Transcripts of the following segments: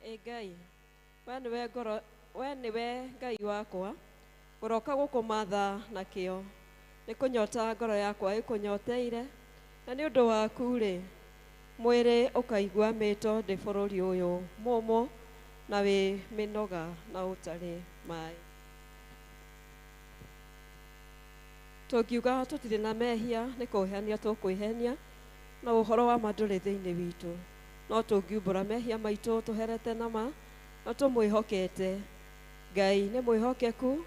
Ĩ Ngai, we nĩwe ngoro, we nĩwe Ngai wakwa, ngũroka gũkũmatha na kĩyo. Nĩ kũnyota ngoro yakwa ĩkũnyoteire, na nĩ ũndũ waku-rĩ, mwĩrĩ ũkaigua mĩto ndĩ bũrũri ũyũ mũmũ na wĩ mĩnoga na ũtarĩ maĩ. Tũngiuga tũtirĩ na mehia nĩ kũhenia tũkwĩhenia, na ũhoro wa ma ndũrĩ thĩinĩ witũ. No tũngiumbũra mehia maitũ tũherete na ma, na tũmwĩhokete. Ngai nĩ mwĩhokeku,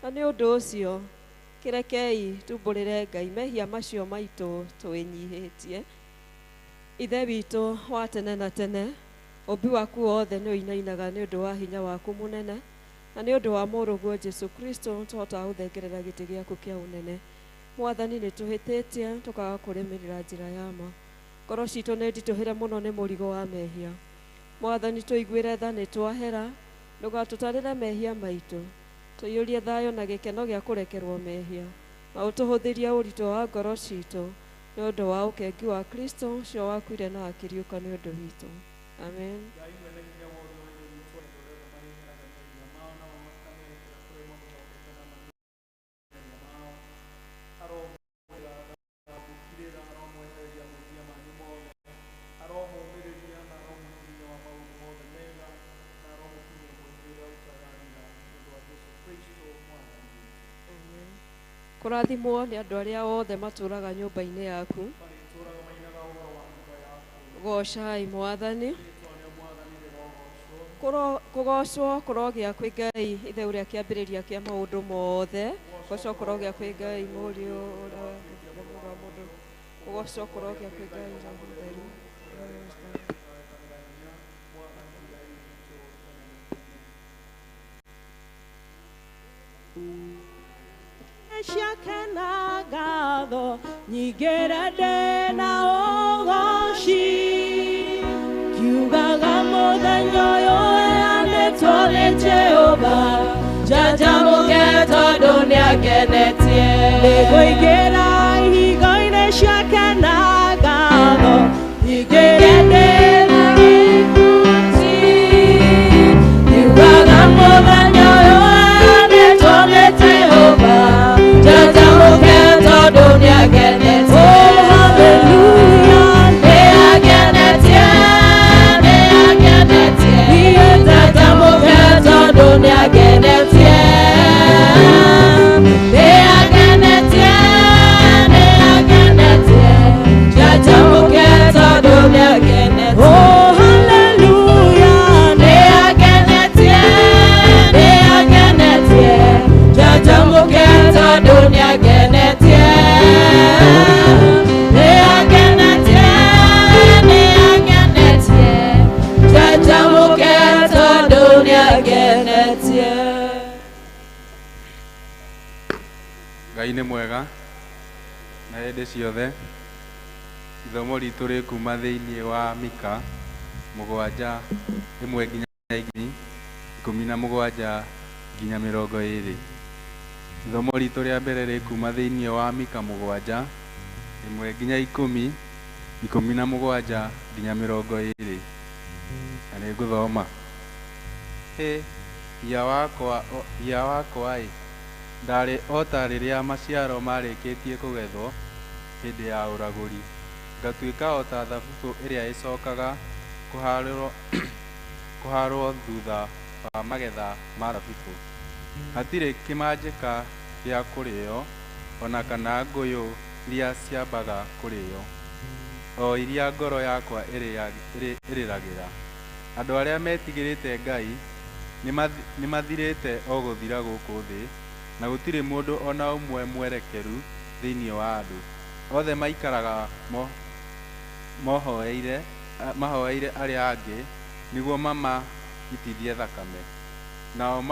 na nĩ ũndũ ũcio kĩrekei tumbũrĩre Ngai mehia macio maitũ twĩnyihĩtie. Ithe witũ wa tene na tene, ũmbi waku wothe nĩ ũinainaga nĩ ũndũ wa hinya waku mũnene, na nĩ ũndũ wa Mũrũguo Jesu Kristo tũhotaga gũthengerera gĩtĩ gĩaku kĩa ũnene. Mwathani, nĩ tũhĩtĩtie tũkaga kũrĩmĩrĩra njĩra ya ma. Ngoro citũ nĩ nditũhĩre mũno nĩ mũrigo wa mehia. Mwathani, tũiguĩre tha nĩ twahera, ndũgatũtarĩre mehia maitũ. Tũiyũrie thayũ na gĩkeno gĩa kũrekerwo mehia, na ũtũhũthĩrie ũritũ wa ngoro citũ nĩ ũndũ wa ũkengi wa Kristo ũcio wakuire na akĩriũka nĩ ũndũ witũ. Amen. Ngai mwene hinya wothe ũrĩ Ithe witũ andũ arĩa othe marĩheraga mehia mao na makamerekera kũrĩ mamwĩhokete na mehia mao. Aromwĩra mũkirĩra, aromwehereria mehia manyu mothe, aromũmĩrĩria na aromũhe hinya wa maũndũ mothe mega, na aromũkinyia mweke ũrĩa ũtagathira nĩ ũndũ wa Jesu Kristo Mwathani witũ. Amen. Kũrathimwo nĩ andũ arĩa othe matũũraga nyũmba-inĩ yaku. Marĩtũũraga mainaga ũhoro wa nyũmba yaku. Goocai Mwathani. Rĩĩtwa rĩa Mwathani rĩrogoocwo. Kũgoocwo kũrogĩa kwĩ Ngai Ithe ũrĩa kĩambĩrĩria kĩa maũndũ mothe. Kũgoocwo kũrogĩa kwĩ Ngai Mũriũ ũrĩa Mũrũ wa mũndũ. Kũgoocwo kũrogĩa kwĩ Ngai Roho Mũtheru. Ciake na ngatho nyingĩre ndĩ na ũgoci, kiugaga mũthenya ũyũ ũheanĩtwo nĩ Jehova, njanjamũke tondũ nĩangenetie. Nĩngũingĩra ihingo-inĩ ciake na ngatho nyingĩre ndĩ na gĩkundi, kiugaga mũthenya ũyũ ũheanĩtwo nĩ Jehova, njanjamũke tondũ nĩangenetie. Oh, hallelujah, nĩangenetie, nĩangenetie, njanjamũke tondũ nĩangenetie. Nĩangenetie, nĩangenetie, njanjamũke tondũ nĩangenetie. Oh, hallelujah, nĩangenetie, nĩangenetie, njanjamũke tondũ nĩangenetie. Nĩangenetie, nĩangenetie, njanjamũke tondũ nĩangenetie. Ngai nĩ mwega na hĩndĩ ciothe. Ithomo ritũ rĩ kuma thĩinĩ wa Mika 7 1 nginya 17 nginya 20. Ithomo ritũ rĩa mbere rĩ kuma thĩinĩ wa Mika 7 1 nginya 10 17 nginya 20. Na nĩ ngũthoma. Hĩ, hinya wakwa ĩ, ndarĩ o ta rĩrĩa maciaro marĩkĩtie kũgethwo hĩndĩ ya ũragũri, ngatuĩka o ta thabibũ ĩrĩa ĩcokaga kũharwo thutha wa magetha ma thabibũ. Hatirĩ kĩmanjĩka gĩa kũrĩo, ona kana ngũyũ iria ciambaga kũrĩo, o iria ngoro yakwa ĩrĩragĩra. Andũ arĩa metigĩrĩte Ngai nĩmathirĩte o gũthira gũkũ thĩ, na gũtirĩ mũndũ o na ũmwe mwerekeru thĩinĩ wa andũ. Othe maikaraga mahoeire arĩa angĩ nĩguo mamaitithie thakame. Nao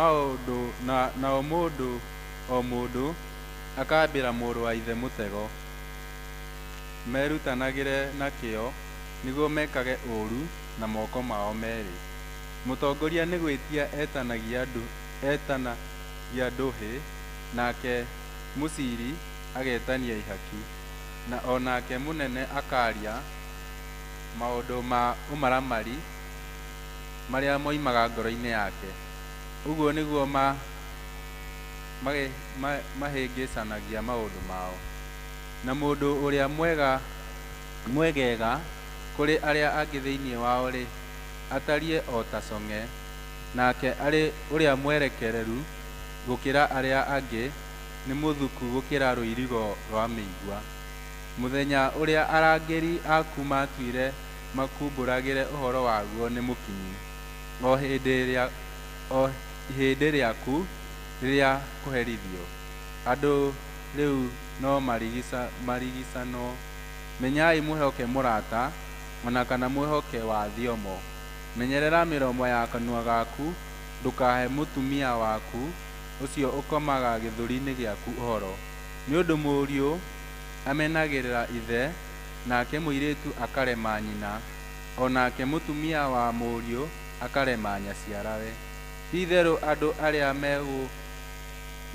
mũndũ o mũndũ akambĩra mũrũ wa ithe mũtego. Merutanagĩre na kĩyo nĩguo mekage ũũru na moko mao merĩ. Mũtongoria nĩ gwĩtia etanagia ndũhĩ, nake mũciiri agetania ihaki, na o nake mũnene akaaria maũndũ ma ũmaramari. marĩa moimaga ngoro-inĩ yake. Ũguo nĩguo mahĩngĩcanagia maũndũ mao. Na mũndũ ũrĩa mwega mwegega kũrĩ arĩa angĩ thĩinĩ wao-rĩ, atariĩ o ta cong'e, nake arĩ ũrĩa mwerekereru gũkĩra arĩa angĩ nĩ mũthuku gũkĩra rũirigo rwa mĩigua. Mũthenya ũrĩa arangĩri aku maatuire makumbũragĩre ũhoro waguo nĩ mũkinyu, o ihĩndĩ rĩaku rĩrĩa kũherithio. Andũ rĩu no marigicanwo. Menyai mwĩhoke mũrata, ona kana mwĩhoke wa thiomo. Menyerera mĩromo ya kanua gaku, ndũkahe mũtumia waku ũcio ũkomaga gĩthũri-inĩ gĩaku ũhoro. Nĩ ũndũ mũriũ amenagĩrĩra ithe, nake mũirĩtu akarema nyina, o nake mũtumia wa mũriũ akarema nyaciarawe. Ti-itherũ andũ arĩa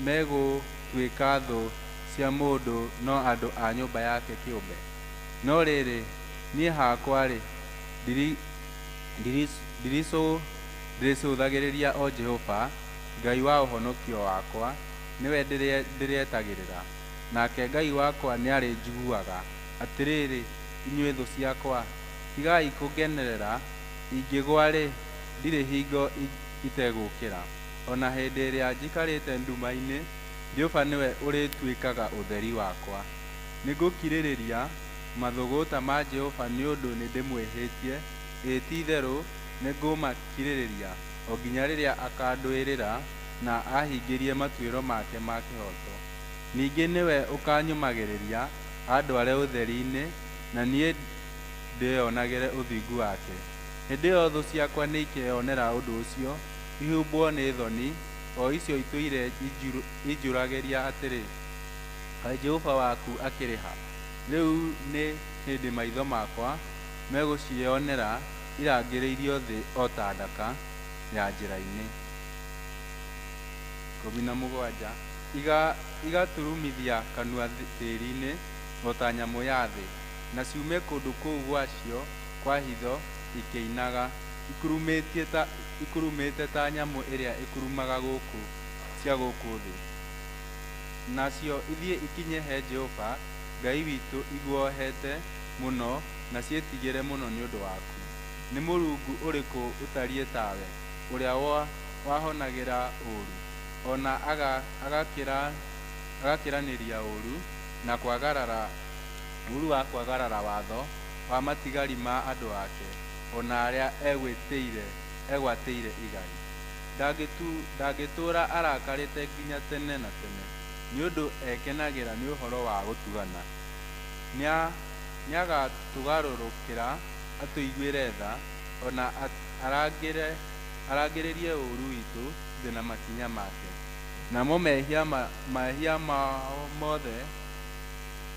megũtuĩka thũ cia mũndũ no andũ a nyũmba yake kĩũmbe. No rĩrĩ, niĩ hakwa-rĩ, ndĩrĩcũthagĩrĩria o Jehova, Ngai wa ũhonokio wakwa, nĩwe ndĩrĩetagĩrĩra, nake Ngai wakwa nĩarĩnjiguaga. Atĩrĩrĩ, inyuĩ thũ ciakwa, tigai kũngenerera; ingĩgũa-rĩ, ndirĩ hingo itegũũkĩra. O na hĩndĩ ĩrĩa njikarĩte nduma-inĩ, Jehova nĩwe ũrĩtuĩkaga ũtheri wakwa. Nĩngũkirĩrĩria mathũgũta ma Jehova nĩ ũndũ nĩndĩmwĩhĩtie, ĩĩ ti-itherũ nĩngũmakirĩrĩria o nginya rĩrĩa akandũĩrĩra na ahingĩrie matuĩro make ma kĩhooto. Ningĩ nĩwe ũkaanyũmagĩrĩria andware ũtheri-inĩ, na niĩ ndĩĩonagĩre ũthingu wake. Hĩndĩ ĩyo thũ ciakwa nĩikeyonera ũndũ ũcio, ihumbwo nĩ thoni, o icio itũire injũragĩria atĩrĩ, 'Kaĩ Jehova waku akĩrĩ ha?' Rĩu nĩ hĩndĩ maitho makwa megũciĩonera irangĩrĩirio thĩ o ta ndaka ya njĩra-inĩ. 17. Igaturumithia kanua tĩĩri-inĩ o ta nyamũ ya thĩ, na ciume kũndũ kũu gwacio kwa hitho ikĩinaga, ikurumĩte ta nyamũ iria ikurumaga cia gũkũ thĩ. Nacio ithiĩ ikinye he Jehova Ngai witũ iguohete mũno na ciĩtigĩre mũno nĩ ũndũ waku. Nĩ Mũrungu ũrĩkũ ũtariĩ tawe, ũrĩa wahonagĩra ũũru, o na agakĩranĩria ũũru na kwagarara ũũru wa kwagarara watho wa matigari ma andũ ake, o na arĩa egwatĩire igai? Ndangĩtũũra arakarĩte nginya tene na tene, nĩ ũndũ ekenagĩra nĩ ũhoro wa gũtugana. Nĩagatũgarũrũkĩra atũiguĩre tha, o na arangĩrĩrie ũũru witũ thĩ na makinya make. Namo mehia mao mothe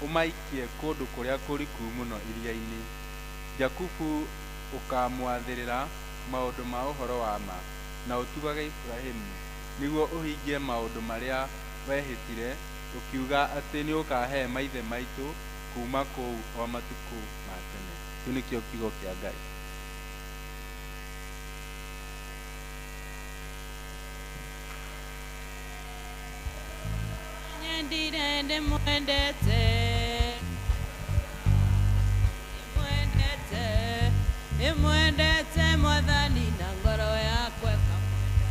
ũmaikie kũndũ kũrĩa kũriku mũno iria-inĩ. Jakubu ũkaamwathĩrĩra maũndũ ma ũhoro wa ma, na ũtugage Iburahĩmu, nĩguo ũhingie maũndũ marĩa wehĩtire, ũkiuga atĩ nĩũkahe maithe maitũ kuuma kũu o matukũ ma tene. Kĩu nĩkĩo kiugo kĩa Ngai. Nyendire ndĩmwendete, ndĩmwendete, ndĩmwendete Mwathani na ngoro yakwa ĩkamwenda.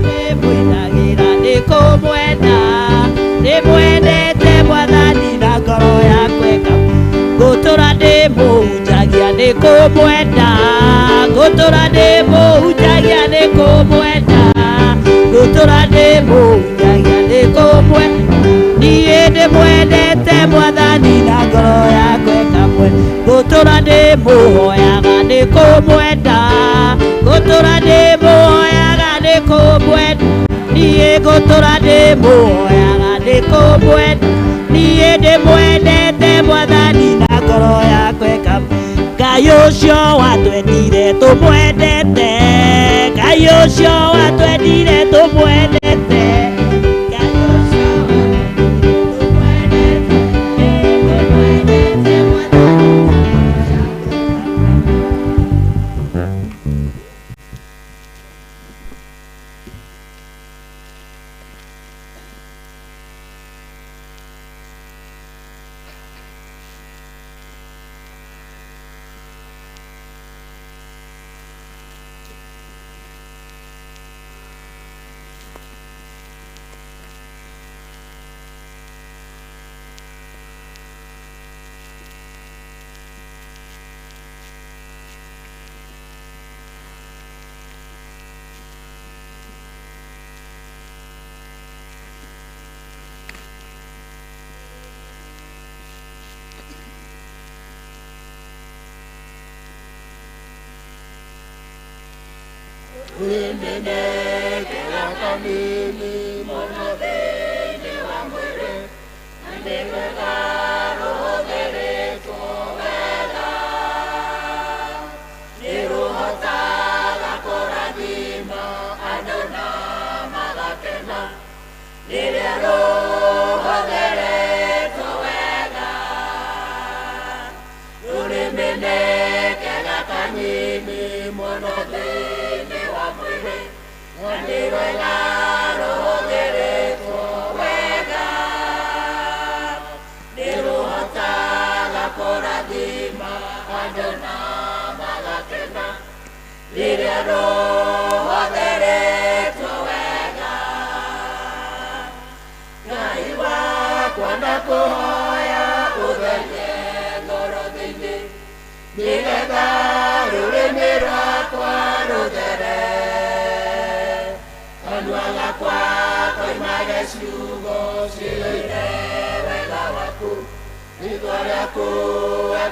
Ndĩmũinagĩra nĩkũmwenda, ndĩmwendete Mwathani na ngoro yakwa ĩkamwenda. Ngũtũra ndĩmũhunjagia nĩkũmwenda, ngũtũra ndĩmũhunjagia nĩkũmwenda, ngũtũra ndĩmũhunjagia nĩkũmwenda. Niĩ ndĩmwendete Mwathani na ngoro yakwa ĩkamwenda. Ngũtũra ndĩmũhoyaga nĩkũmwenda, ngũtũra ndĩmũhoyaga nĩkũmwenda. Niĩ ngũtũra ndĩmũhoyaga nĩ Nĩkũmwenda niĩ ndĩmwendete Mwathani na ngoro yakwa ĩkama. Ngai ũcio watwendire tũmwendete, Ngai ũcio watwendire tũmwendete, Ngai ũcio watwendire tũmwendete, tũmwendete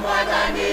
Mwathani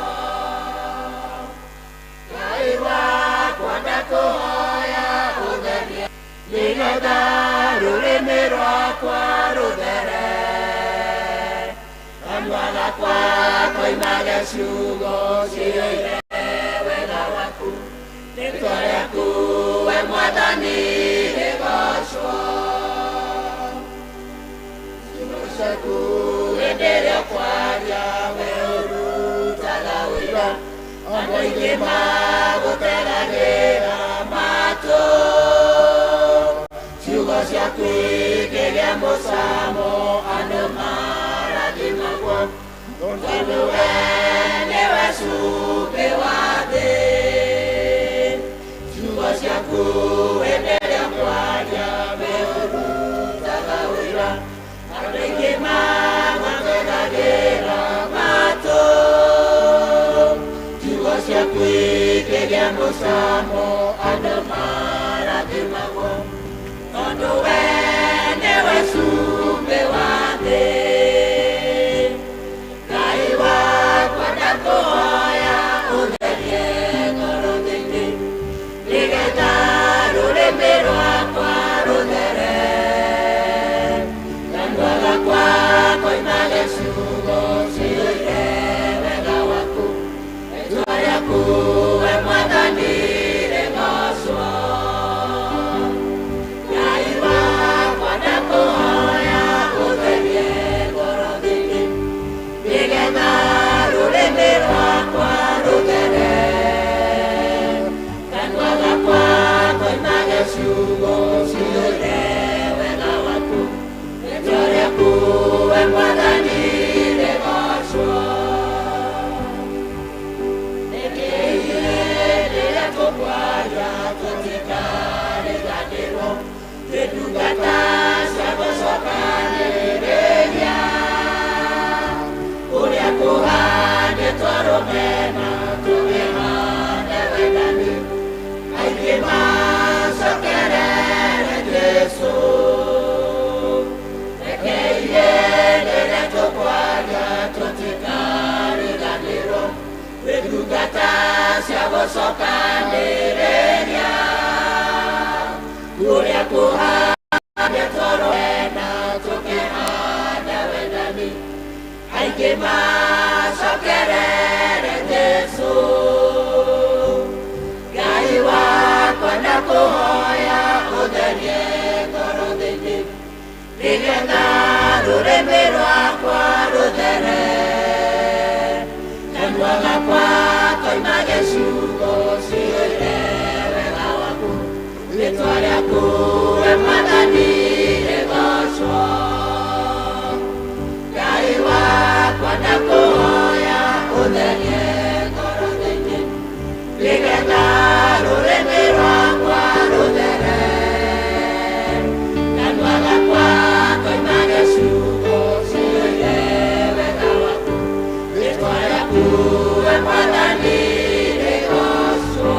na ngoro yakwa ĩkama. Gucokanĩrĩria kũrĩa kũhandĩtwo. Nĩgetha rũrĩmĩ rwakwa rũthere, kanua gakwa koimage ciugo ciyũire wega waku. Rĩĩtwa rĩaku we Mwathani rĩgoocwo. Ngai wakwa ndakũhoya ũtherie ngoro thĩinĩ, nĩgetha rũrĩmĩ rwakwa rũthere, kanua gakwa koimage ciugo ciyũire wega waku. Rĩĩtwa rĩaku we Mwathani rĩgoocwo.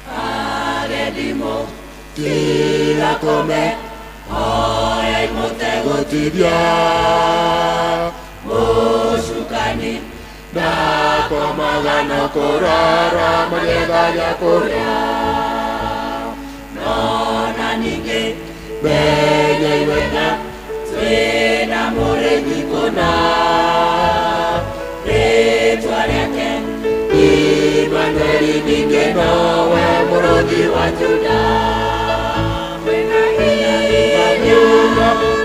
Agedimo tiga kome oya imotegotithia mũcukani ndakomaga na kũrara magetha gĩa kũrĩa nona ningĩ menyei wega twĩna mũrĩithi kũna rĩtwa rĩake Imanueli ningĩ nowe mũrũthi wa Juda. Kwĩna hinya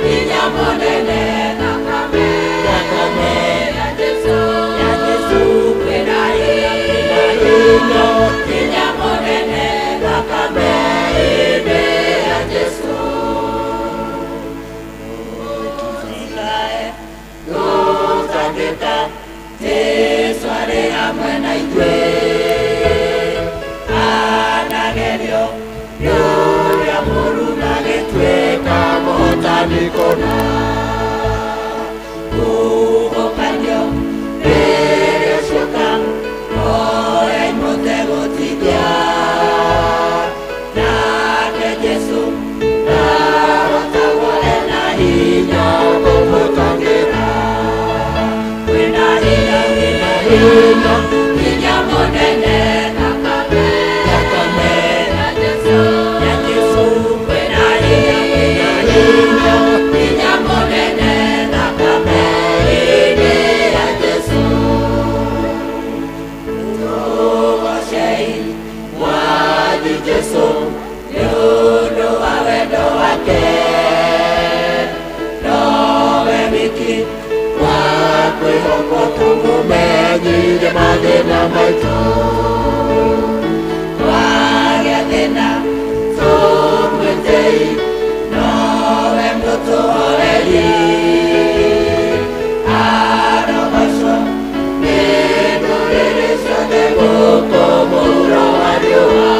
hinya mũnene thakame thakame ya Jesũ ya Jesũ. Kwĩna hinya hinya hinya mũnene thakame-inĩ ya Jesũ. Tũtikae gũtangĩka, Jesũ arĩ hamwe na ithuĩ. Anagerio nĩ ũrĩa mũũru na agĩtuĩka mũhotani kũna. Huhũkanio rĩrĩa cioka, oyai mũtegũtithia. Nake Jesũ arotagwo ena hinya kũmũtangĩra. Kwĩna hinya hinya hinya hinya mũnene thakame thakame ya Jesũ ya Jesũ. Kwĩna hinya hinya hinya hinya mũnene thakame-inĩ ya Jesũ. Tũgocei Mwathi Jesũ nĩ ũndũ wa wendo wake. Nowe wiki wa kwĩhokwo tũmũmenyithie mathĩna maitũ. Twagĩa thĩna tũmwĩtĩi, nowe mũtũhoreri. Arogocwo nĩ ndũrĩrĩ ciothe gũkũ mũhuro wa riũa.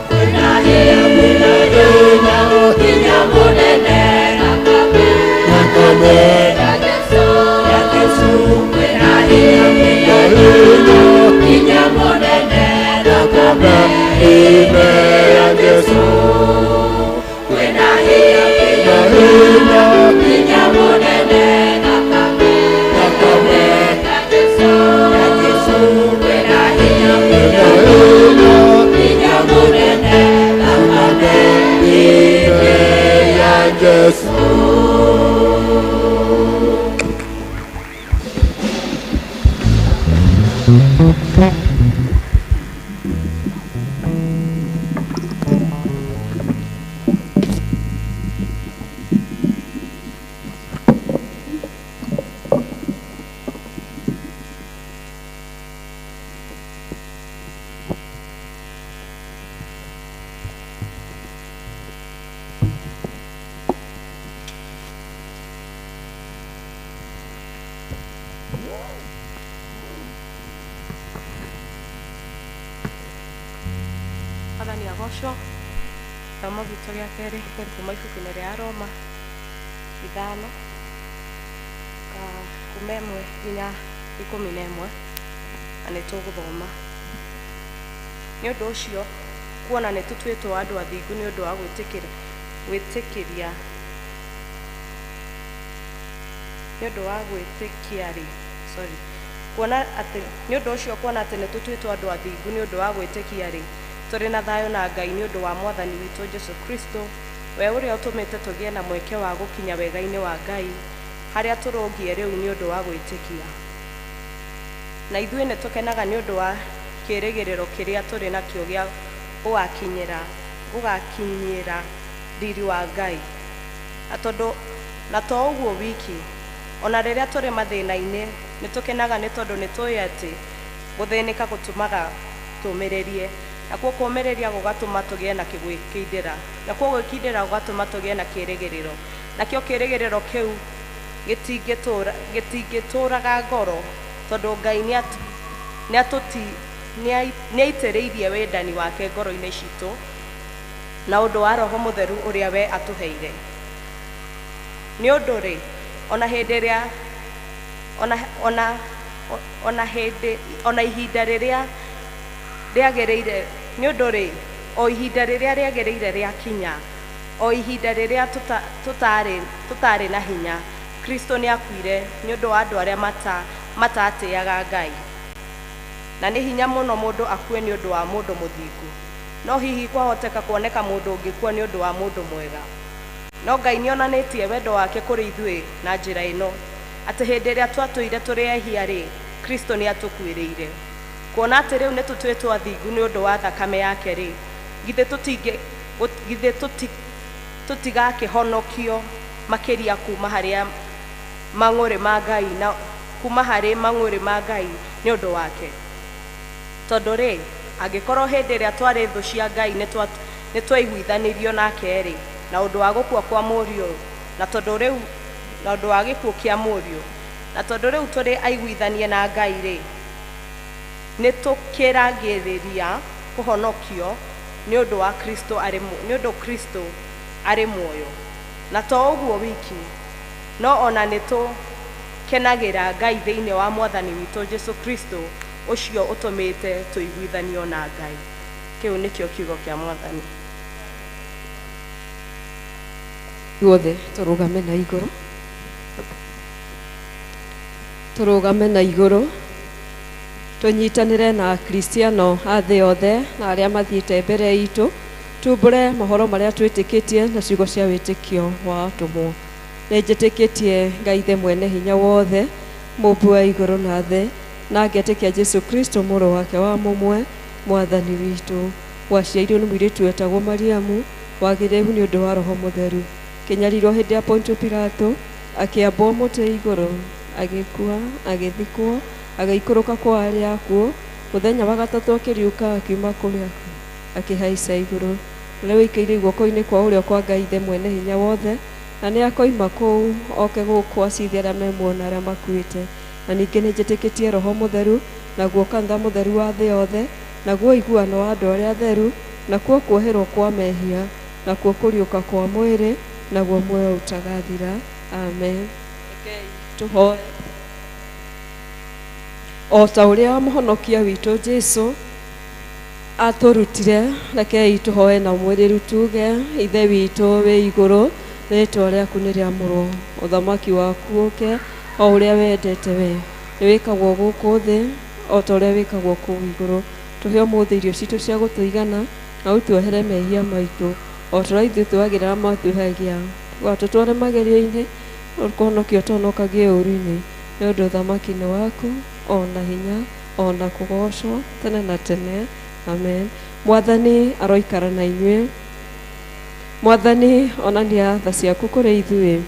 Kwĩna hinya kwĩna hinya hinya mũnene thakame Thakame ya Jesũ ya Jesũ. Kwĩna hinya kwĩna hinya hinya mũnene thakame-inĩ ya Jesũ. Kwĩna hinya kwĩna hinya hinya mũnene thakame thakame ya Jesũ ya Jesũ. Kwĩna hinya kwĩna hinya hinya mũnene thakame-inĩ ya Jesũ. Mwathani agocwo. Gĩthomo gitũ gĩa kerĩ nĩ kuma ibuku-inĩ rĩa Aroma 5 kuma 1 nginya 11, na nĩ tũgũthoma. Nĩ ũndũ ũcio kuona nĩ tũtuĩtwo andũ athingu nĩ ũndũ wa gwĩtĩkĩra gwĩtĩkĩria nĩ ũndũ wa gwĩtĩkia rĩ, sorry, kuona atĩ nĩ ũndũ ũcio kuona atĩ nĩ tũtuĩtwo andũ athingu nĩ ũndũ wa gwĩtĩkia rĩ, tũrĩ na thayũ na Ngai nĩ ũndũ wa Mwathani witũ Jesu Kristo, we ũrĩa ũtũmĩte tũgĩe na mweke wa gũkinya wega-inĩ wa Ngai, harĩa tũrũngiĩ rĩu nĩ ũndũ wa gwĩtĩkia. Na ithuĩ nĩ tũkenaga nĩ ũndũ wa kĩĩrĩgĩrĩro kĩrĩa tũrĩ nakĩo gĩa gũgakinyĩra gũgakinyĩra riri wa Ngai. Na tondũ na to ũguo wiki, o na rĩrĩa tũrĩ mathĩna-inĩ, nĩ tũkenaga nĩ tondũ nĩ tũĩ atĩ gũthĩnĩka gũtũmaga tũmĩrĩrie, nakuo kũũmĩrĩria gũgatũma tũgĩe na gwĩkindĩra, nakuo gwĩkindĩra gũgatũma tũgĩe na kĩĩrĩgĩrĩro, nakĩo kĩĩrĩgĩrĩro kĩu gĩtingĩtũũraga ngoro, tondũ Ngai nĩaitĩrĩirie wendani wake ngoro-inĩ citũ na ũndũ wa Roho Mũtheru ũrĩa we atũheire. Nĩ ũndũ-rĩ, ona hĩndĩ ĩrĩa ona ona ona hĩndĩ ona ihinda rĩrĩa rĩagĩrĩire, nĩ ũndũ-rĩ, o ihinda rĩrĩa rĩagĩrĩire rĩakinya, o ihinda rĩrĩa tũtarĩ tũtarĩ na hinya, Kristo nĩakuire nĩ ũndũ wa andũ arĩa matatĩaga Ngai. Na nĩ hinya mũno mũndũ akue nĩ ũndũ wa mũndũ mũthingu, no hihi kwahoteka kuoneka mũndũ ũngĩkua nĩ ũndũ wa mũndũ mwega. No Ngai nĩonanĩtie wendo wake kũrĩ ithuĩ na njĩra ĩno, atĩ hĩndĩ ĩrĩa twatũire tũrĩ ehia rĩ, Kristo nĩatũkuĩrĩire. Kuona atĩ rĩu nĩtũtuĩtwo athingu nĩ ũndũ wa thakame yake rĩ, githĩ githĩ tũtigakĩhonokio makĩria kuma harĩa mang'ũrĩ ma Ngai na kuma harĩ mang'ũrĩ ma Ngai nĩ ũndũ wake. Tondũ rĩ, angĩkorwo hĩndĩ ĩrĩa twarĩ thũ cia Ngai nĩtwaiguithanirio nake rĩ, na ũndũ wa gũkua kwa Mũriũ, na tondũ rĩu na ũndũ wa gĩkuũ kĩa Mũriũ, na tondũ rĩu tũrĩ aiguithanie na Ngai rĩ, nĩtũkĩragĩrĩria kũhonokio nĩ ũndũ wa Kristo arĩ nĩ ũndũ Kristo arĩ muoyo. Na to ũguo wiki, no ona nĩtũkenagĩra Ngai thĩinĩ wa Mwathani witũ Jesu Kristo, ũcio ũtũmĩte tũiguithanio na Ngai. Kĩu nĩkĩo kiugo kĩa Mwathani. Ithuothe tũrũgame na igũrũ, tũrũgame na igũrũ, tũnyitanĩre na Akristiano a thĩ yothe na arĩa mathiĩte mbere itũ, tumbũre mohoro marĩa twĩtĩkĩtie na ciugo cia wĩtĩkio wa atũmwo. Nĩ njĩtĩkĩtie Ngai Ithe mwene hinya wothe, mũmbi wa igũrũ na thĩ, na ngetĩkia Jesu Kristo mũrũ wake wa mũmwe, Mwathani witũ, waciarirwo nĩ mũirĩtu wetagwo Mariamu, wagĩrĩru nĩ ũndũ wa Roho Mũtheru, kĩnyarirwo hĩndĩ ya Pontio Pilato, akĩambwo mũtĩ igũrũ, agĩkua, agĩthikwo, agĩikũrũka kwa arĩa akuũ, mũthenya wa gatatũ akĩriũka akiuma kũrĩ akuũ, akĩhaica igũrũ, na rĩu aikaire guoko-inĩ kwa ũrĩo kwa Ngai Ithe mwene hinya wothe, na nĩ akoima kũu oke gũkũ acirithie arĩa me muoyo na arĩa makuĩte. Na ningĩ nĩ njĩtĩkĩtie Roho Mũtheru, naguo kanitha mũtheru wa thĩ yothe, naguo ũiguano wa andũ arĩa atheru, nakuo kuoherwo kwa mehia, nakuo kũriũka kwa mwĩrĩ, naguo muoyo ũtagathira. Amen. Rekei tũhoe. O ta ũrĩa mũhonokia witũ Jesu atũrutire, rekei tũhoe na ũmĩrĩru tuge, Ithe witũ wĩ igũrũ, rĩtwa rĩaku nĩ rĩamũrwo, ũthamaki waku ũke, o ũrĩa wendete we, nĩ wĩkagwo gũkũ thĩ o ta ũrĩa wĩkagwo kũu igũrũ. Tũhe ũmũthĩ irio citũ cia gũtũigana, na ũtuohere mehia maitũ, o ta ũrĩa ithuĩ tuohagĩra arĩa matwĩhagia. Ndũgatũtware magerio-inĩ, no kũhonokia ũtũhonokagie ũũru-inĩ, nĩ ũndũ ũthamaki nĩ waku, o na hinya, o na kũgoocwo tene na tene. Amen. Mwathani aroikara na inyuĩ. Mwathani onania tha ciaku kũrĩ ithuĩ.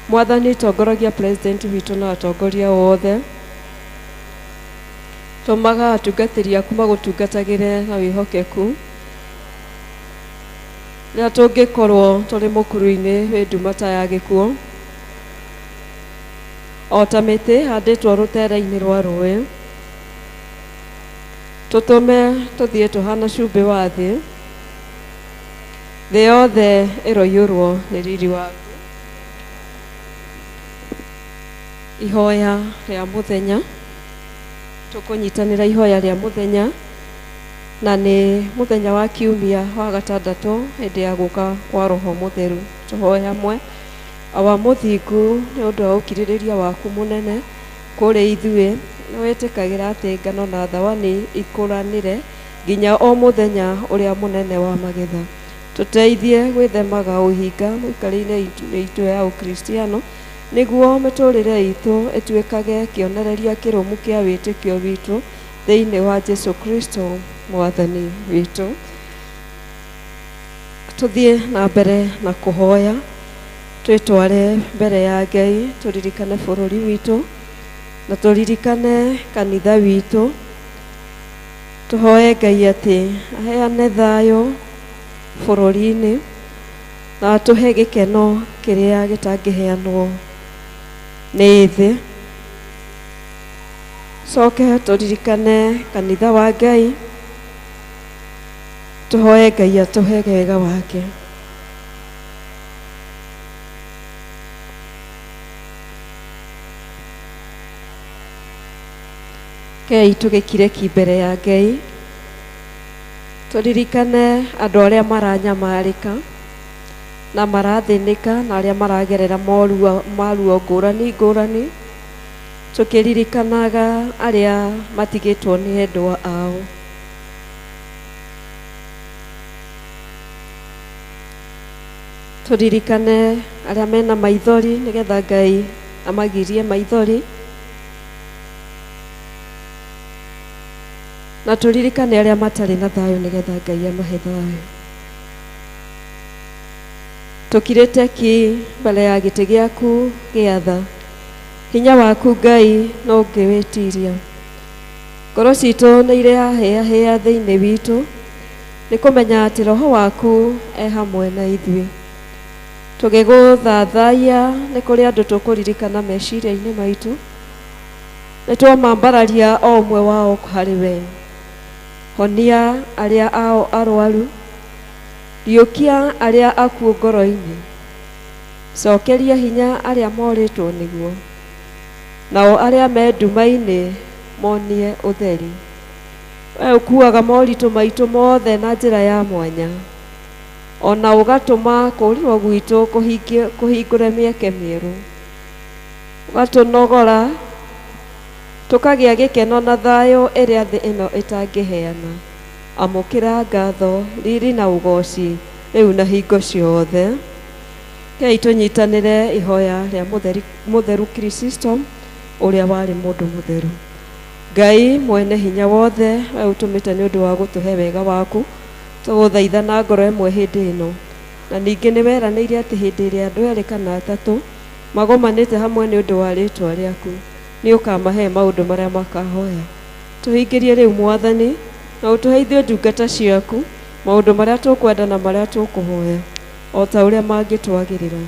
Mwathani tongoragia president witũ na atongoria othe. Tũmaga atungatĩri aku magũtungatagĩre na wĩhokeku. Rĩrĩa tũngĩkorwo tũrĩ mũkuru-inĩ wĩ nduma ta ya gĩkuũ, o ta mĩtĩ ĩhandĩtwo rũtere-inĩ rwa rũĩ, Tũtũme tũthiĩ tũhana cumbĩ wa thĩ. Thĩ yothe ĩroiyũrwo nĩ riri waku. Ihoya rĩa mũthenya. Tũkũnyitanĩra ihoya rĩa mũthenya na nĩ mũthenya wa kiumia wa gatandatũ hĩndĩ ya gũka kwa Roho Mũtheru. Tũhoe hamwe. Awa mũthingu, nĩ ũndũ wa ũkirĩrĩria waku mũnene kũrĩ ithuĩ, nĩ wĩtĩkagĩra atĩ ngano na thawani ikũranĩre nginya o mũthenya ũrĩa mũnene wa magetha. Tũteithie gwĩthemaga ũhinga mũikarĩre itũ ya ũkristiano nĩguo mĩtũrĩre itũ ĩtuĩkage kĩonereria kĩrũmu kĩa wĩtĩkio witũ thĩinĩ wa Jesu Kristo mwathani witũ. Tũthiĩ na mbere na kũhoya, twĩtware mbere ya Ngai, tũririkane bũrũri witũ na tũririkane kanitha witũ. Tũhoe Ngai atĩ aheane thayũ bũrũri-inĩ na atũhe gĩkeno kĩrĩa gĩtangĩheanwo nĩ thĩ. Coke tũririkane kanitha wa Ngai, tũhoe Ngai atũhe wega wake. Kei tũgĩkire ki mbere ya Ngai, tũririkane andũ arĩa maranyamarĩka na marathĩnĩka na arĩa maragerera maruo ngũrani ngũrani, tũkĩririkanaga arĩa matigĩtwo nĩ endwa ao. Tũririkane arĩa mena maithori nĩgetha Ngai amagirie maithori, na tũririkane arĩa matarĩ na thayũ nĩgetha Ngai amahe thayũ. Tũkirĩte ki mbere ya gĩtĩ gĩaku gĩa tha, hinya waku Ngai no ũngĩwĩtiria. Ngoro citũ nĩ irahĩahĩa thĩinĩ witũ nĩ kũmenya atĩ Roho waku e hamwe na ithuĩ. Tũgĩgũthathaiya nĩ kũrĩ andũ tũkũririkana meciria-inĩ maitũ, nĩ twamambararia o ũmwe wao harĩ we. Honia arĩa ao arwaru, riũkia arĩa akuũ ngoro-inĩ, cokeria hinya arĩa morĩtwo nĩguo, nao arĩa me nduma-inĩ monie ũtheri. We ũkuaga moritũ maitũ mothe na njĩra ya mwanya, ona ũgatũma kũũrĩrwo gwitũ kũhingũre mĩeke mĩerũ, ũgatũnogora tũkagĩa gĩkeno na thayũ ĩrĩa thĩ ĩno ĩtangĩheana. Amũkĩra ngatho, riri na ũgoci rĩu na hingo ciothe. Kei tũnyitanĩre ihoya rĩa mũtheru Chrysostom ũrĩa warĩ mũndũ mũtheru. Ngai mwene hinya wothe, we ũtũmĩte nĩ ũndũ wa gũtũhe wega waku, tũgũthaitha na ngoro ĩmwe hĩndĩ ĩno. Na ningĩ nĩ weranĩire atĩ hĩndĩ ĩrĩa andũ erĩ kana atatũ magomanĩte hamwe nĩ ũndũ wa rĩĩtwa rĩaku, nĩ ũkamahe maũndũ marĩa makahoya. Tũhingĩrie rĩu Mwathani, na ũtũhe ithuĩ ndungata ciaku maũndũ marĩa tũkwenda na marĩa tũkũhoya o ta ũrĩa mangĩtwagĩrĩra,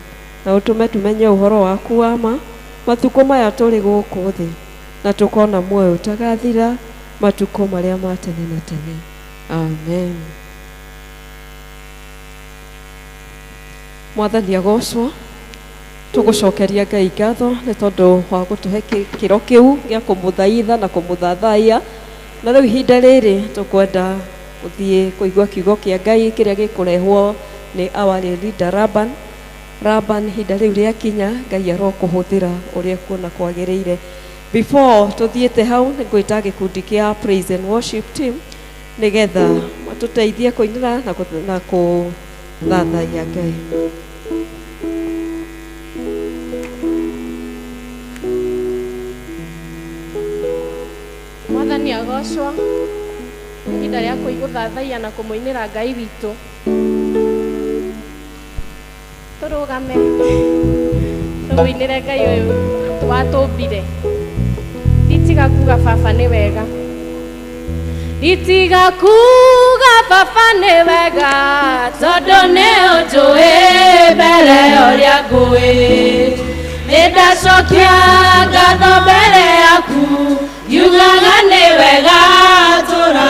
na ũtũme tũmenye ũhoro waku wa ma matukũ maya tũrĩ gũkũ thĩ, na tũkona muoyo ũtagathira matukũ marĩa ma tene na tene. Amen. Mwathani agocwo. Tũgũcokeria Ngai ngatho nĩ tondũ wa gũtũhe kĩro kĩu gĩa kũmũthaitha na kũmũthathaiya. Na rĩu ihinda rĩrĩ tũkwenda gũthiĩ kũigua kiugo kĩa Ngai kĩrĩa gĩkũrehwo nĩ our leader Laban. Laban, ihinda rĩu rĩakinya, Ngai arokũhũthĩra ũrĩa kuona kwagĩrĩire. Before tũthiĩte hau, nĩ ngwĩta gĩkundi kĩa praise and worship team nĩgetha matũteithie kũinĩra na kũthathaiya Ngai. Mwathani agocwo, ihinda rĩa kũigũthathaiya na kũmũinĩra Ngai witũ. Tũrũgame tũmũinĩre Ngai ũyũ watũmbire. Nditiga kuga baba nĩ wega, nditiga kuga baba nĩ wega, tondũ nĩ ũnjũĩ mbere ũrĩa ngũĩ. Nĩ ndacokia ngatho mbere yaku, ngiugaga nĩ wega tũra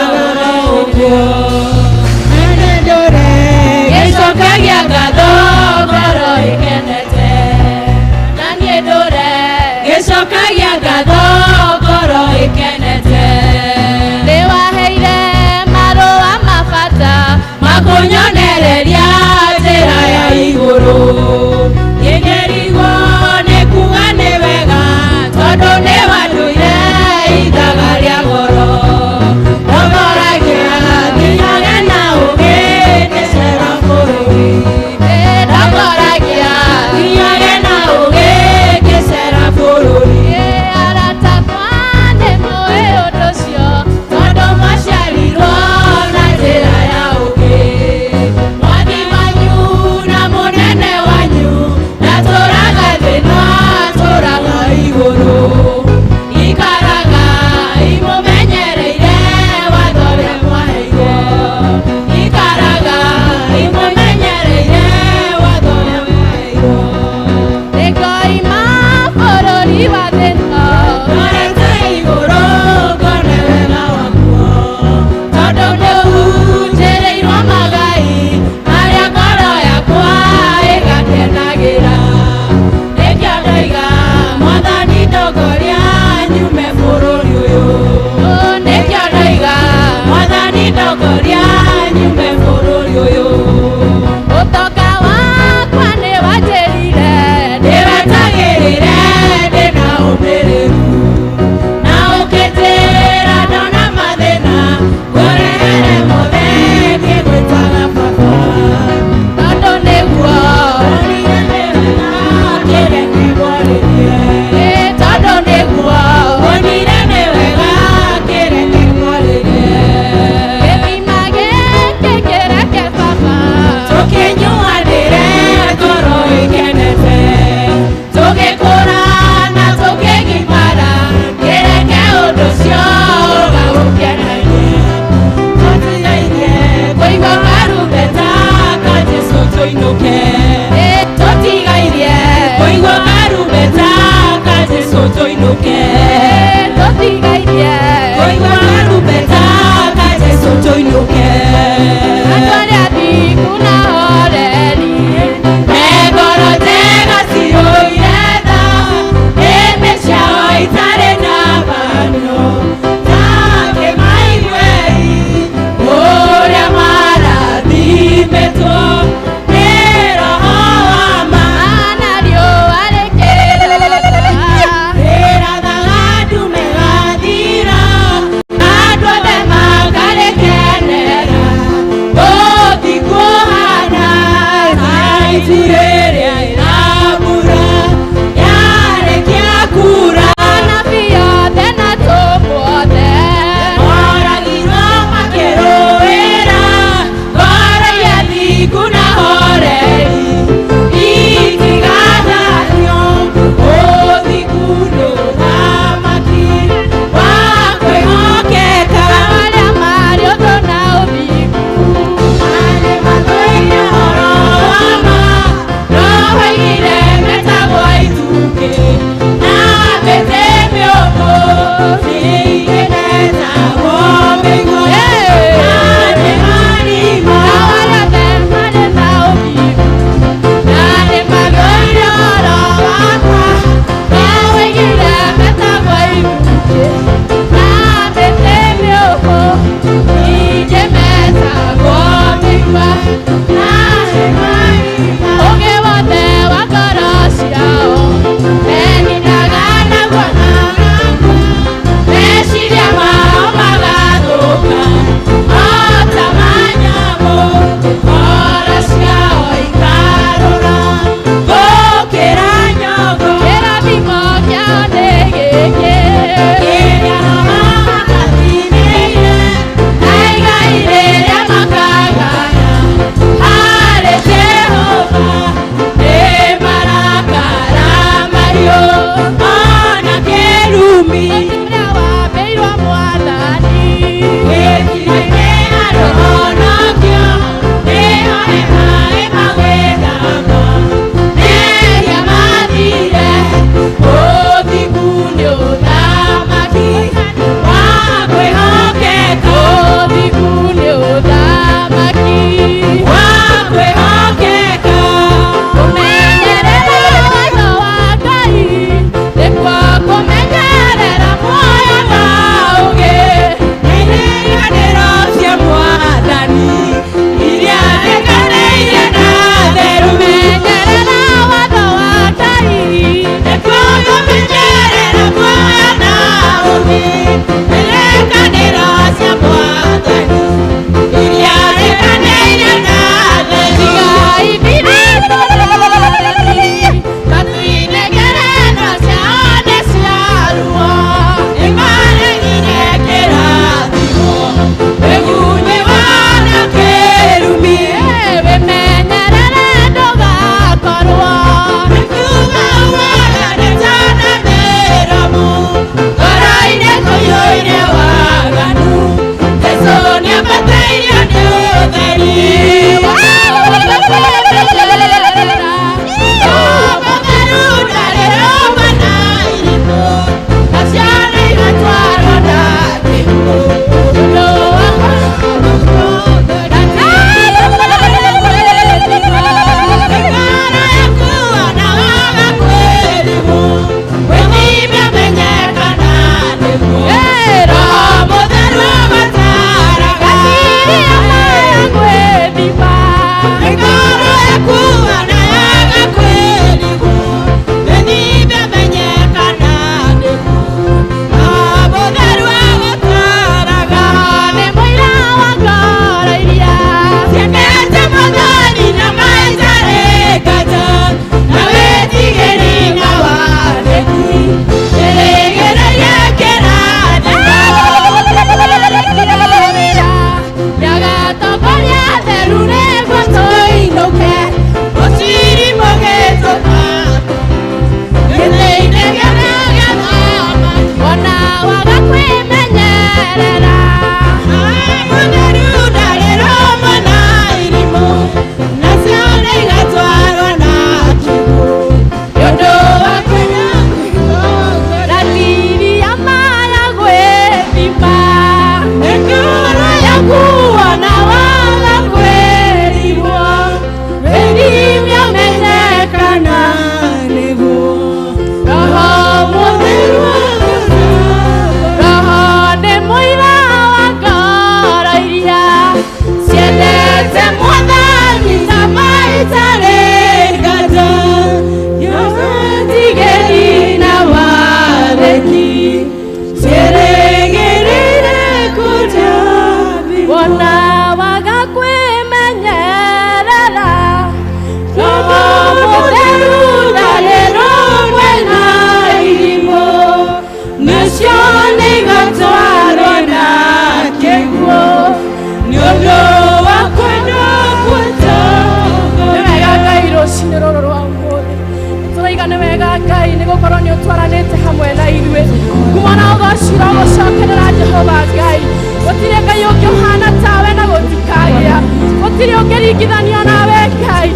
Gũtirĩ ũngĩringithanio nawe Ngai.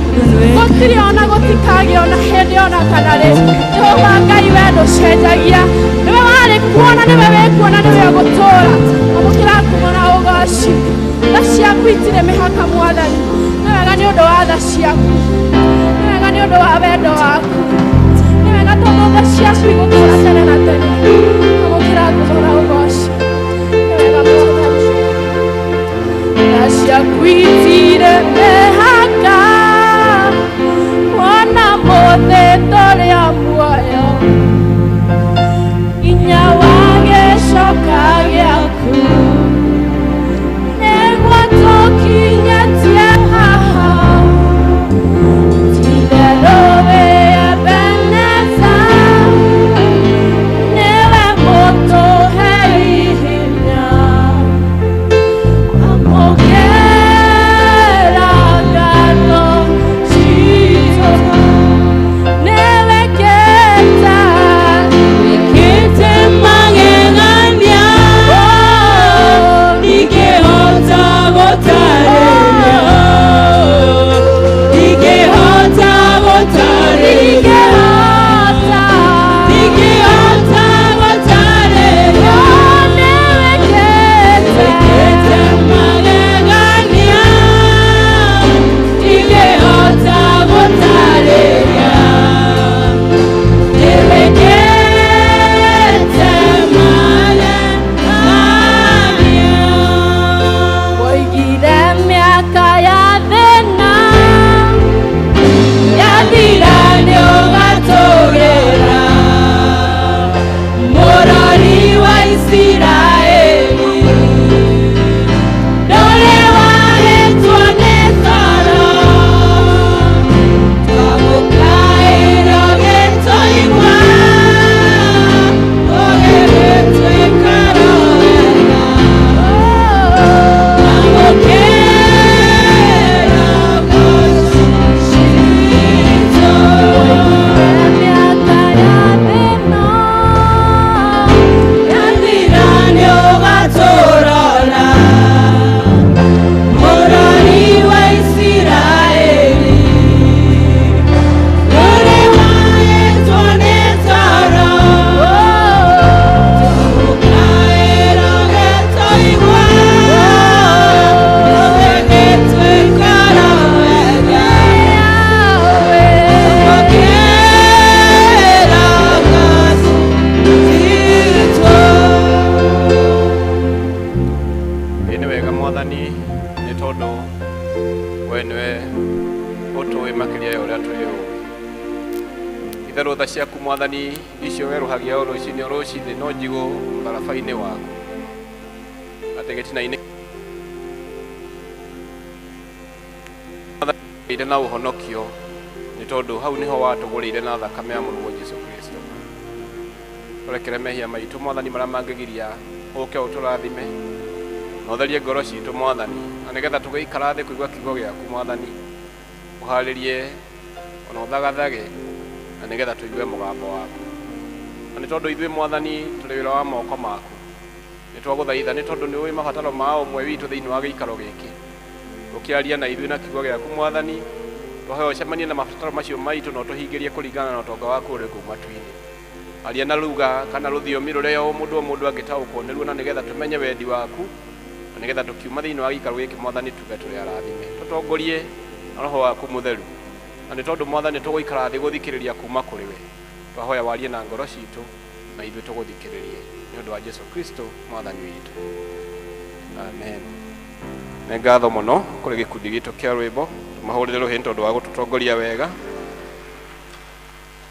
Gũtirĩ ona gũtikagĩa ona hĩndĩ ona kana rĩ. Jehova Ngai we ndũcenjagia. Nĩwe warĩ kuo na nĩwe wĩ kuo na nĩwe ũgũtũũra. Amũkĩra ngumo na ũgoci. Tha ciaku itirĩ mĩhaka Mwathani. Nĩ wega nĩ ũndũ wa tha ciaku. Nĩ wega nĩ ũndũ wa wendo waku. Nĩ wega tondũ tha ciaku igũtũũra tene na tene. Amũkĩra ngumo na ũgoci. Nĩ wega Mwathani. Tha ciaku itirĩ mĩhaka. Mwana mũthĩ tũrĩ a muoyo. Nginya wa gĩcoka gĩaku. Nĩguo tũkinyĩtie haha. Ti-itherũ wĩ Ebeneza. Nĩwe mũtũhei hinya. Amũkĩra ngatho citũ. Nĩwe kĩta. Wĩkĩte magegania, ndingĩhota gũtarĩria, ndingĩhota gũtarĩria, ndingĩhota gũtarĩria. Wĩkĩte magegania, ndingĩhota gũtarĩria. Nĩwĩkĩte magegania. Woigire mĩaka ya thĩna Yathira nĩũgatũgĩra, Mũrori wa Isiraeli. Ndũrĩ wahĩtwo nĩ toro, twagũkaĩra ũgĩtũigua, ũgĩgĩtuĩka wega. Amũkĩra ngoro citũ. Mĩaka ya thĩna Yathira nĩũgatũrora, Mũrori wa Isiraeli. Ndũrĩ wahĩtwo nĩ toro, twagũkaĩra ũgĩtũigua, ũgĩgĩtuĩka wega. Amũkĩra ngatho citũ. Ĩ nĩ wega Mwathani nĩ tondũ we nĩwe ũtũĩ makĩria ya ũrĩa twĩyũĩ. Itherũ tha ciaku Mwathani icio werũhagia o rũcinĩ o rũcinĩ no njigũ mũtharaba-inĩ waku atĩ gĩtina-inĩ ire na ũhonokio nĩ tondũ hau nĩho watũgũrĩire na thakame ya mũrũguo Jesu Kristo. Tũrekere mehia maitũ Mwathani marĩa mangĩgiria ũke ũtũrathime na ũtherie ngoro citũ Mwathani, na nĩgetha tũgĩikara thĩ kũigua kiugo gĩaku Mwathani, ũharĩrie ona ũthagathage na nĩgetha tũigue mũgambo waku. Na nĩ tondũ ithuĩ Mwathani tũrĩ wĩra wa moko maku, nĩ twagũthaitha nĩ tondũ nĩ ũĩ mabataro ma o ũmwe witũ thĩinĩ wa gĩikaro gĩkĩ. Ũkĩaria na ithuĩ na kiugo gĩaku Mwathani, twahoya ũcemanie na mabataro macio maitũ na ũtũhingĩrie kũringana na ũtonga waku ũrĩ kũu matu-inĩ. Aria na ruga kana rũthiomi rũrĩa o mũndũ o mũndũ angĩtaũkwo nĩruo na nĩgetha tũmenye wendi waku na nĩgetha tũkiuma thĩinĩ wa gĩikaro gĩkĩ Mwathani tuge tũrĩ arathime. Tũtongorie na roho waku mũtheru, na nĩ tondũ Mwathani tũgũikara thĩ gũthikĩrĩria kuma kũrĩ we. Twahoya warie na ngoro citũ na ithuĩ tũgũthikĩrĩrie nĩ ũndũ wa Jesu Kristo Mwathani witũ, amen. Nĩ ngatho mũno kũrĩ gĩkundi gitũ kĩa rwĩmbo, tũmahũrĩre rũhĩ nĩ tondũ wa gũtũtongoria wega,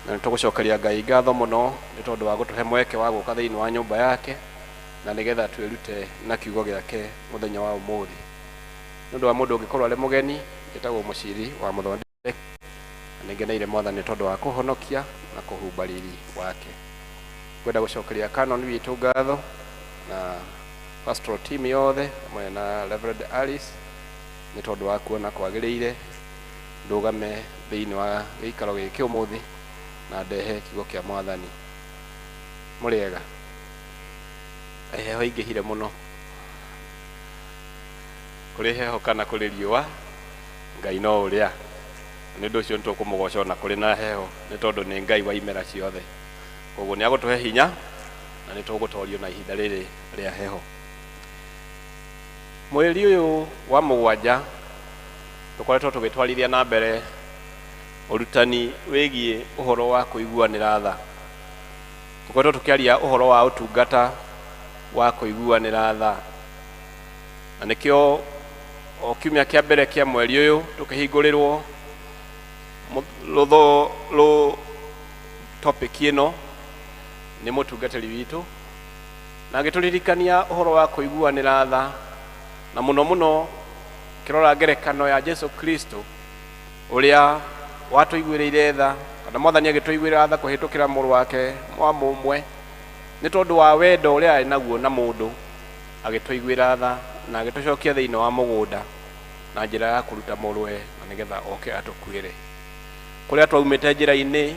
na nĩ tũgũcokeria Ngai ngatho mũno nĩ tondũ wa gũtũhe mweke wa gũka thĩinĩ wa nyũmba yake na nĩgetha twĩrute na kiugo gĩake mũthenya wa ũmũthĩ. Nĩ ũndũ wa mũndũ ũngĩkorwo arĩ mũgeni, njĩtagwo Mũciri wa Mũthondeki, na nĩngeneire Mwathani nĩ tondũ wa kũhonokia na kũhumba riri wake. Ngwenda gũcokeria Canon witũ ngatho na pastoral team yothe hamwe na Reverend Alice nĩ tondũ wa kuona kwagĩrĩire ndũgame thĩinĩ wa gĩikaro gĩkĩ ũmũthĩ na ndehe kiugo kĩa Mwathani. Mũrĩega? Heho ingĩhire mũno. Kũrĩ heho kana kũrĩ riũa, Ngai no ũrĩa. Nĩ ũndũ ũcio nĩ tũkũmũgoca ona kũrĩ na heho nĩ tondũ nĩ Ngai wa imera ciothe. Koguo nĩ agũtũhe hinya na nĩ tũgũtorio na ihinda rĩrĩ rĩa heho. Mweri ũyũ wa mũgwanja tũkoretwo tũgĩtwarithia na mbere ũrutani wĩgiĩ ũhoro wa kũiguanĩra tha. Tũkoretwo tũkĩaria ũhoro wa ũtungata wa kũiguanĩra tha. Na nĩkĩo o kiumia kĩa mbere kĩa mweri ũyũ tũkĩhingũrĩrwo rũtho rũ topic ĩno nĩ mũtungatĩri witũ na agĩtũririkania ũhoro wa kũiguanĩra tha na mũno mũno kĩrora ngerekano ya Jesu Kristo ũrĩa watũiguĩrĩire tha kana mwathani agĩtũiguĩra tha kũhĩtũkĩra mũrũ wake wa mũmwe nĩ tondũ wa wendo ũrĩa arĩ naguo na mũndũ agĩtũiguĩra tha na agĩtũcokia thĩinĩ wa mũgũnda na njĩra ya kũruta mũrũwe na nĩgetha oke atũkuĩre. Kũrĩa twaumĩte njĩra-inĩ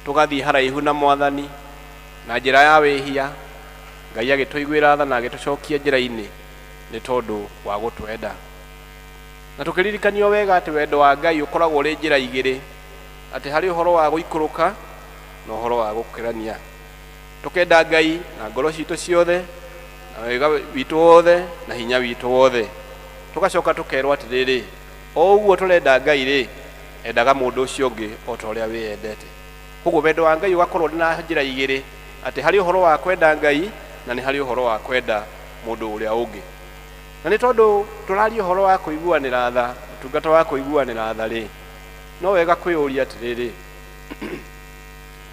tũgathiĩ haraihu na mwathani na njĩra ya wĩhia, Ngai agĩtũiguĩra tha na agĩtũcokia njĩra-inĩ nĩ tondũ wa gũtwenda. Na tũkĩririkanio wega atĩ wendo wa Ngai ũkoragwo ũrĩ njĩra igĩrĩ, atĩ harĩ ũhoro wa gũikũrũka na ũhoro wa gũkĩrania. Tũkenda Ngai na ngoro citũ ciothe na wega witũ wothe na hinya witũ wothe. Tũgacoka tũkerwo atĩrĩrĩ, o ũguo tũrenda Ngai rĩ, endaga mũndũ ũcio ũngĩ o ta ũrĩa wĩyendete. Koguo wendo wa Ngai ũgakorwo na njĩra igĩrĩ, atĩ harĩ ũhoro wa kwenda Ngai na nĩ harĩ ũhoro wa kwenda mũndũ ũrĩa ũngĩ. Na nĩ tondũ tũraria ũhoro wa kũiguanĩra tha, ũtungata wa kũiguanĩra tha rĩ, no wega kwĩyũria atĩrĩrĩ,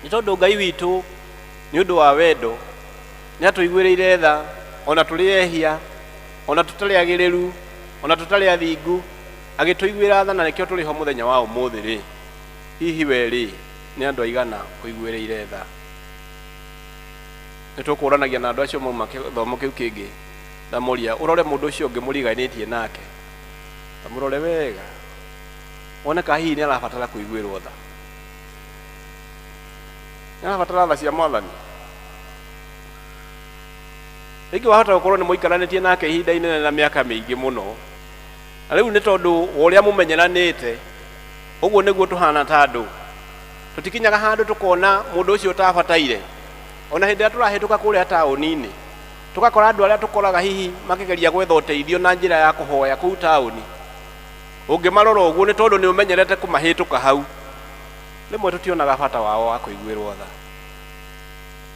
nĩ tondũ Ngai witũ nĩ ũndũ wa wendo nĩ atũiguĩrĩire tha ona tũrĩ ehia, ona tũtarĩ agĩrĩru, ona tũtarĩ athingu, agĩtũiguĩra tha na nĩkĩo tũrĩ ho mũthenya wa ũmũthĩ rĩ, hihi we rĩ, nĩ andũ aigana ũiguĩrĩire tha? Nĩ tũkũranagia na andũ acio mauma gĩthomo kĩu kĩngĩ, ndamũria ũrore mũndũ ũcio ũngĩ mũriganĩtie nake, tamũrore wega wone kana hihi nĩ arabatara kũiguĩrwo tha. Nĩ arabatara tha cia mwathani. Rĩngĩ wahota gũkorwo nĩ mũikaranĩtie nake ihinda inene na mĩaka mĩingĩ mũno, na rĩu nĩ tondũ wa ũrĩa mũmenyeranĩte, ũguo nĩguo tũhana ta andũ. Tũtikinyaga handũ tũkona mũndũ ũcio ũtabataire. Ona hĩndĩ ĩrĩa tũrahĩtũka kũrĩa taũni-inĩ, tũgakora andũ arĩa tũkoraga hihi makĩgeria gwetha ũteithio na njĩra ya kũhoya kũu taũni. Ũngĩmarora ũguo nĩ tondũ nĩ ũmenyerete kũmahĩtũka hau. Rĩmwe tũtionaga bata wao wa kũiguĩrwo tha.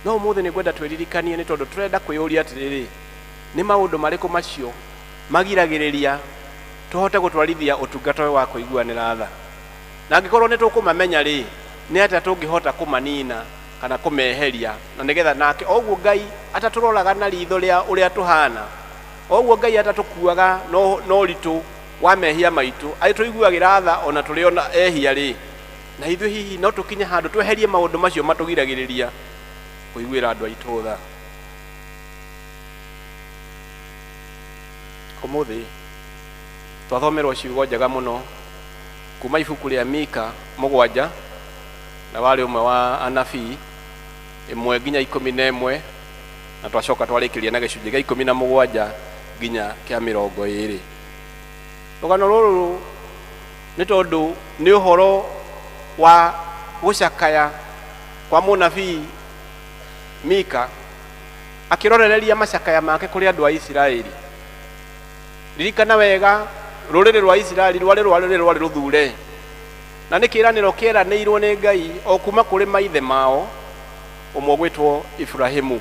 No ũmũthĩ nĩ ngwenda twĩririkanie nĩ tondũ tũrenda kwĩyũria atĩrĩrĩ, nĩ maũndũ marĩkũ macio magiragĩrĩria tũhote gũtwarithia ũtungata ũyũ wa kũiguanĩra tha? Na angĩkorwo nĩ tũkũmamenya rĩ, nĩ atĩa tũngĩhota kũmanina kana kũmeheria, na nĩgetha nake o ũguo Ngai atatũroraga na ritho rĩa ũrĩa tũhana, o ũguo Ngai atatũkuaga na ũritũ wa mehia maitũ, agĩtũiguagĩra tha ona tũrĩ ona ehia rĩ, na ithuĩ hihi no tũkinye handũ tweherie maũndũ macio matũgiragĩrĩria kũiguĩra andũ aitũ tha. Ũmũthĩ twathomerwo ciugo njega mũno kuma ibuku rĩa Mika mũgwanja, na warĩ ũmwe wa anabii, 1 nginya 11, na twacoka twarĩkĩria na gĩcunjĩ gĩa 17 nginya kĩa 20. Rũgano rũrũ nĩ tondũ nĩ ũhoro wa gũcakaya kwa mũnabii Mika akĩrorereria macakaya make kũrĩ andũ a Isiraeli. Ririkana wega, rũrĩrĩ rwa Isiraeli rwarĩ rũrĩrĩ rwarĩ rũthure, na nĩ kĩĩranĩro kĩeranĩirwo nĩ Ngai o kuma kũrĩ maithe mao ũmwe ũgwĩtwo Iburahĩmu.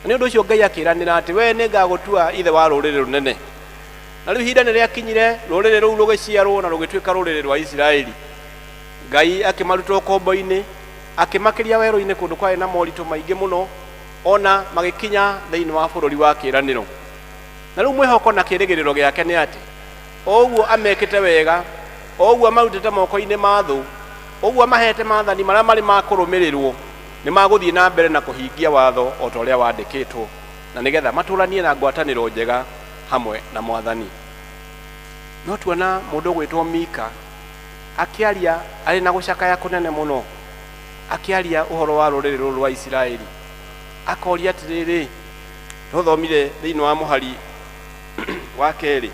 Na nĩ ũndũ ũcio Ngai akĩĩranĩra atĩ we nĩ ngagũtua ithe wa rũrĩrĩ rũnene. Na rĩu ihinda nĩ rĩakinyire, rũrĩrĩ rũu rũgĩciarwo na rũgĩtuĩka rũrĩrĩ rwa Isiraeli. Ngai akĩmaruta ũkombo-inĩ, akĩmakĩria werũ-inĩ kũndũ kwarĩ na moritũ maingĩ mũno, ona magĩkinya thĩinĩ wa bũrũri wa kĩĩranĩro. Na rĩu mwĩhoko na kĩĩrĩgĩrĩro gĩake nĩ atĩ o ũguo amekĩte wega, o ũguo amarutĩte moko-inĩ ma thũ, ũguo amahete maathani marĩa marĩ ma kũrũmĩrĩrwo, nĩ magũthiĩ na mbere na kũhingia watho o ta ũrĩa wandĩkĩtwo, na nĩgetha matũranie na ngwatanĩro njega hamwe na mwathani. No tuona mũndũ ũgwĩtwo Mika akĩaria arĩ na gũcakaya kũnene mũno, akĩaria ũhoro wa rũrĩrĩ rũrũ rwa Isiraeli, akoria atĩrĩrĩ, tũthomire thĩinĩ wa mũhari wa kerĩ,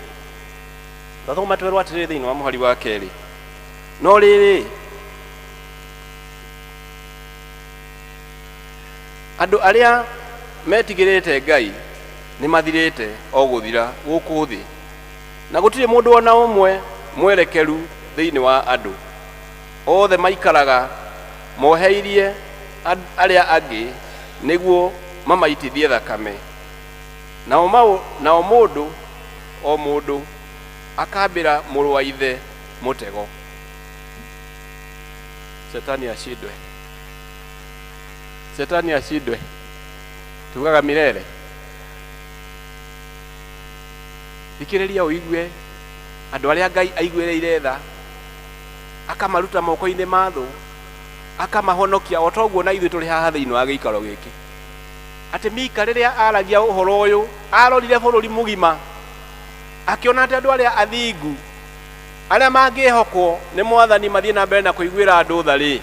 Twathoma twerwo atĩrĩrĩ thĩinĩ wa mũhari wa kerĩ, no rĩrĩ, andũ arĩa metigĩrĩte Ngai nĩ mathirĩte o gũthira gũkũ thĩ, na gũtirĩ mũndũ ona ũmwe mwerekeru thĩinĩ wa andũ. Othe maikaraga moheirie arĩa angĩ nĩguo mamaitithie thakame, nao mũndũ o mũndũ akambĩra mũrũ wa ithe mũtego. Shetani ashindwe, Shetani ashindwe, tugaga milele. Thikĩrĩria ũigue andũ arĩa Ngai aiguĩrĩire tha, akamaruta moko-inĩ ma thũ, akamahonokia o toguo na ithuĩ tũrĩ haha thĩinĩ wa gĩikaro gĩkĩ. Atĩ Mika rĩrĩa aragia ũhoro ũyũ, arorire bũrũri mũgima, akĩona atĩ andũ arĩa athingu, arĩa mangĩhokwo nĩ Mwathani mathiĩ na mbere na kũiguĩra andũ tha rĩ,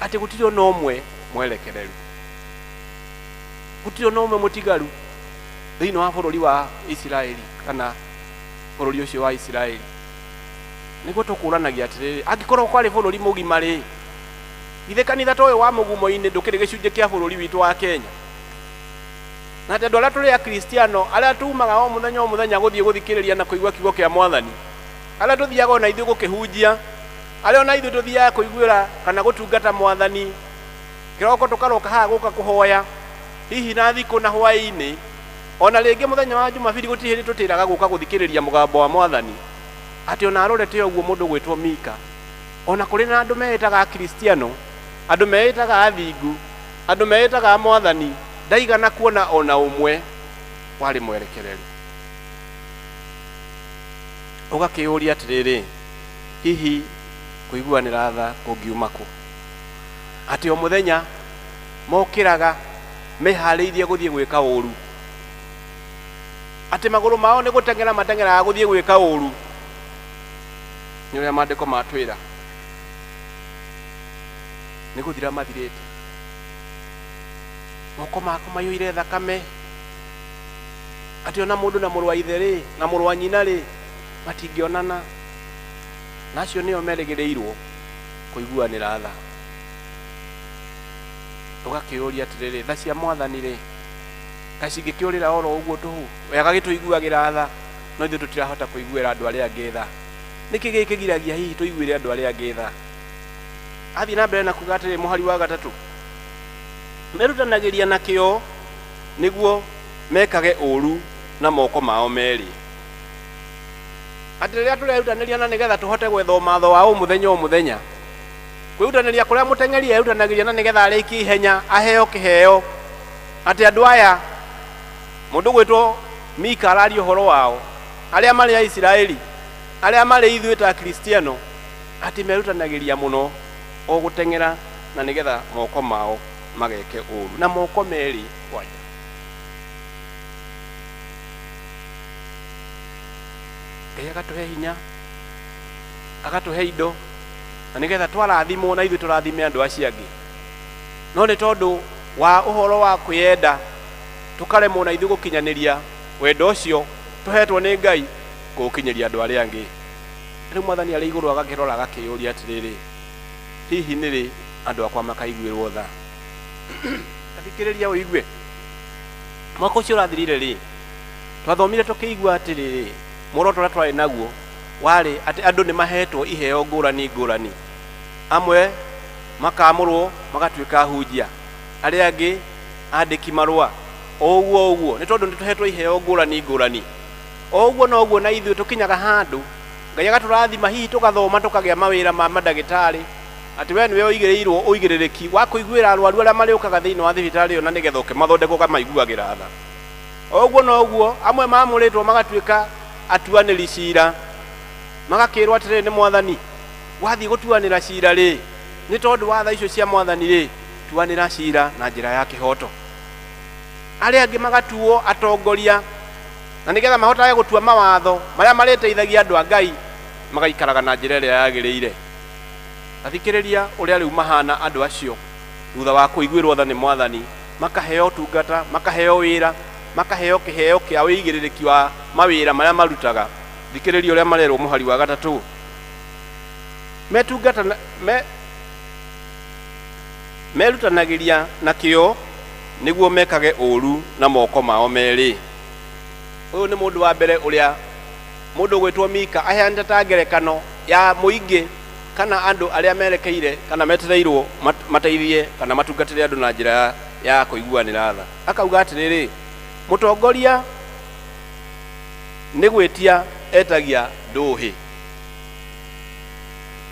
atĩ gũtirĩ ona ũmwe mwerekereru, gũtirĩ ona ũmwe mũtigaru thĩinĩ wa bũrũri wa Isiraeli kana bũrũri ũcio wa Isiraeli. Nĩguo tũkũranagia atĩrĩrĩ, angĩkorwo kwarĩ bũrũri mũgima rĩ, githĩ kanitha ta ũyũ wa Mũgumo-inĩ ndũkĩrĩ gĩcunjĩ kĩa bũrũri witũ wa Kenya? Na atĩ andũ arĩa tũrĩ akristiano, arĩa tumaga o mũthenya o mũthenya gũthiĩ gũthikĩrĩria na kũigua kiugo kĩa Mwathani, arĩa tũthiaga ona ithuĩ gũkĩhunjia, arĩa ona ithuĩ tũthiaga kũiguĩra kana gũtungata Mwathani, kĩroko tũkaroka haha gũka kũhoya, hihi na thikũ na hwaĩ-inĩ, ona rĩngĩ mũthenya wa Jumapili gũtirĩ hĩndĩ tũtĩraga gũka gũthikĩrĩria mũgambo wa Mwathani. Atĩ ona arorete ũguo mũndũ gwĩtwo Mika, ona kũrĩ na andũ meĩtaga akristiano, andũ meĩtaga athingu, andũ meĩtaga Mwathani, ndaigana kuona ona ũmwe warĩ mwerekereru. Ũgakĩyũria atĩrĩrĩ, hihi kũiguanĩra tha kũngiuma kũ? Atĩ o mũthenya mokĩraga meharĩirie gũthiĩ gwĩka ũru, atĩ magũrũ mao nĩ gũteng'era mateng'eraga gũthiĩ gwĩka ũru. Nĩ ũrĩa maandĩko matwĩra, nĩ gũthira mathirĩte, moko mako maiyũire thakame, atĩ ona mũndũ na mũrũ wa ithe rĩ, na mũrũ wa nyina rĩ, matingĩonana. Na acio nĩo merĩgĩrĩirwo kũiguanĩra tha. Ũgakĩũria atĩrĩrĩ, tha cia Mwathani rĩ, kaĩ cingĩkĩũrĩra oro ũguo tũhũ? We agagĩtũiguagĩra tha, no ithuĩ tũtirahota kũiguĩra andũ arĩa angĩ tha. Nĩkĩ gĩkĩgiragia hihi tũiguĩre andũ arĩa angĩ tha? Athiĩ na mbere na kuga atĩrĩ, mũhari wa gatatũ, merutanagĩria na kĩo nĩguo mekage ũru na moko mao merĩ. Atĩ rĩrĩa tũrerutanĩria na nĩgetha tũhote gwetha ũmatho wa o mũthenya o mũthenya, kwĩrutanĩria kũrĩa mũteng'eri erutanagĩria na nĩgetha arĩkie ihenya aheo kĩheo, atĩ andũ aya mũndũ gwĩtwo Mika araria ũhoro wao, arĩa marĩ a Isiraeli, arĩa marĩ ithuĩ ta Akristiano, atĩ merutanagĩria mũno o gũteng'era na nĩgetha moko mao mageke ũru na moko merĩ kwanja. Ngai agatũhe hinya, agatũhe indo, na nĩgetha twarathimwo na ithuĩ tũrathime andũ acio angĩ. No nĩ tondũ wa ũhoro wa kwĩyenda tũkaremwo na ithuĩ gũkinyanĩria wendo ũcio tũhetwo nĩ Ngai kũũkinyĩria andũ arĩa angĩ. Rĩu Mwathani arĩ igũrũ agakĩrora agakĩyũria atĩrĩrĩ, hihi nĩ rĩ andũ akwa makaiguĩrwo tha? Tathikĩrĩria ũigue. Mwaka ũcio ũrathirire rĩ, twathomire tũkĩigua atĩrĩrĩ, muoroto ũrĩa twarĩ naguo warĩ atĩ andũ nĩ mahetwo iheo ngũrani ngũrani. Amwe makamũrwo magatuĩka ahunjia, arĩa angĩ andĩki marũa, o ũguo ũguo, nĩ tondũ nĩ tũhetwo iheo ngũrani ngũrani. O ũguo noguo na ithuĩ tũkinyaga handũ Ngai agatũrathima, hihi tũgathoma tũkagĩa mawĩra ma mandagĩtarĩ, atĩ we nĩwe ũigĩrĩirwo ũigĩrĩrĩki wa kũiguĩra arwaru arĩa marĩũkaga thĩinĩ wa thibitarĩ ĩyo na nĩgetha ũkĩmathondeka ũkamaiguagĩra tha. O ũguo noguo amwe mamũrĩtwo magatuĩka atuanĩri cira, magakĩrwo atĩrĩrĩ nĩ Mwathani, wathiĩ gũtuanĩra cira rĩ, nĩ tondũ wa tha icio cia Mwathani rĩ, tuanĩra cira na njĩra ya kĩhoto. Arĩa angĩ magatuo atongoria, na nĩgetha mahotage gũtua mawatho marĩa marĩteithagia andũ a Ngai magaikaraga na njĩra ĩrĩa yagĩrĩire. Tathikĩrĩria ũrĩa rĩu mahana andũ acio thutha wa kũiguĩrwo tha nĩ Mwathani, makaheo ũtungata, makaheo wĩra, makaheo kĩheo kĩa ũigĩrĩrĩki wa mawĩra marĩa marutaga. Thikĩrĩria ũrĩa marerwo mũhari wa gatatũ. Metungata me merutanagĩria na kĩo nĩguo mekage ũũru na moko mao merĩ. Ũyũ nĩ mũndũ wa mbere ũrĩa mũndũ ũgwĩtwo Mika aheanĩte ta ngerekano ya mũingĩ kana andũ arĩa merekeire kana metereirwo mateithie kana matungatĩre andũ na njĩra ya kũiguanĩra tha. Akauga atĩrĩrĩ, mũtongoria nĩ gwĩtia etagia ndũhĩ.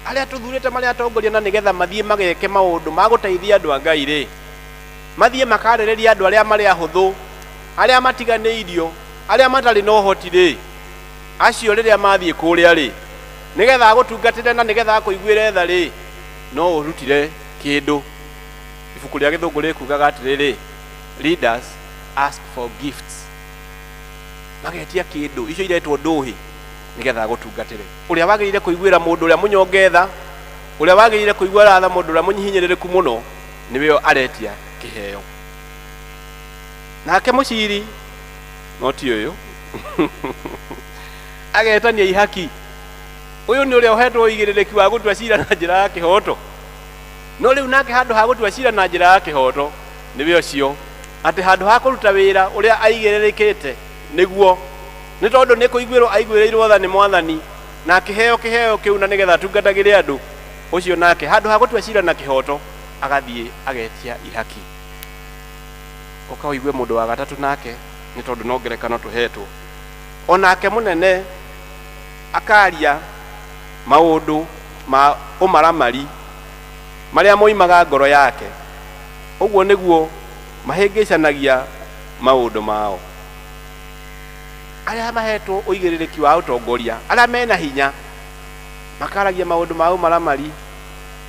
Arĩa tũthurĩte marĩ atongoria na nĩgetha mathiĩ mageke maũndũ ma gũteithia andũ a Ngai rĩ, mathiĩ makarĩrĩria andũ arĩa marĩ ahũthũ, arĩa matiganĩirio, arĩa matarĩ na ũhoti rĩ, acio rĩrĩa mathiĩ kũrĩa rĩ, nĩgetha agũtungatĩre na nĩgetha akũiguĩre tha rĩ, no ũrutire kĩndũ. Ibuku rĩa Gĩthũngũ rĩkugaga atĩrĩrĩ, leaders ask for gifts. Magetia kĩndũ, icio iretwo ndũhĩ, nĩgetha agũtungatĩre. Ũrĩa wagĩrĩire kũiguĩra mũndũ ũrĩa mũnyonge tha, ũrĩa wagĩrĩire kũiguĩra tha mũndũ ũrĩa mũhinyĩrĩrĩku mũno, nĩwe aretia kĩheo. Nake mũciri, no ti ũyũ, agetania ihaki. Ũyũ nĩ ũrĩa ũhetwo ũigĩrĩrĩki wa gũtua cira na njĩra ya kĩhooto. No rĩu nake handũ ha gũtua cira na njĩra ya kĩhooto, nĩwe ũcio atĩ handũ ha kũruta wĩra ũrĩa aigĩrĩrĩkĩte nĩguo, nĩ tondũ nĩ kũiguĩrwo aiguĩrĩirwo tha nĩ Mwathani na akĩheo kĩheo kĩu na nĩgetha atungatagĩre andũ, ũcio nake handũ ha gũtua cira na kĩhooto agathiĩ agetia ihaki. Ũka ũigue mũndũ wa gatatũ nake, nĩ tondũ no ngerekano tũhetwo. O nake mũnene akaria maũndũ ma ũmaramari marĩa moimaga ngoro yake, ũguo nĩguo mahĩngĩcanagia maũndũ mao. Arĩa mahetwo ũigĩrĩrĩki wa ũtongoria, arĩa mena hinya, makaragia maũndũ ma ũmaramari,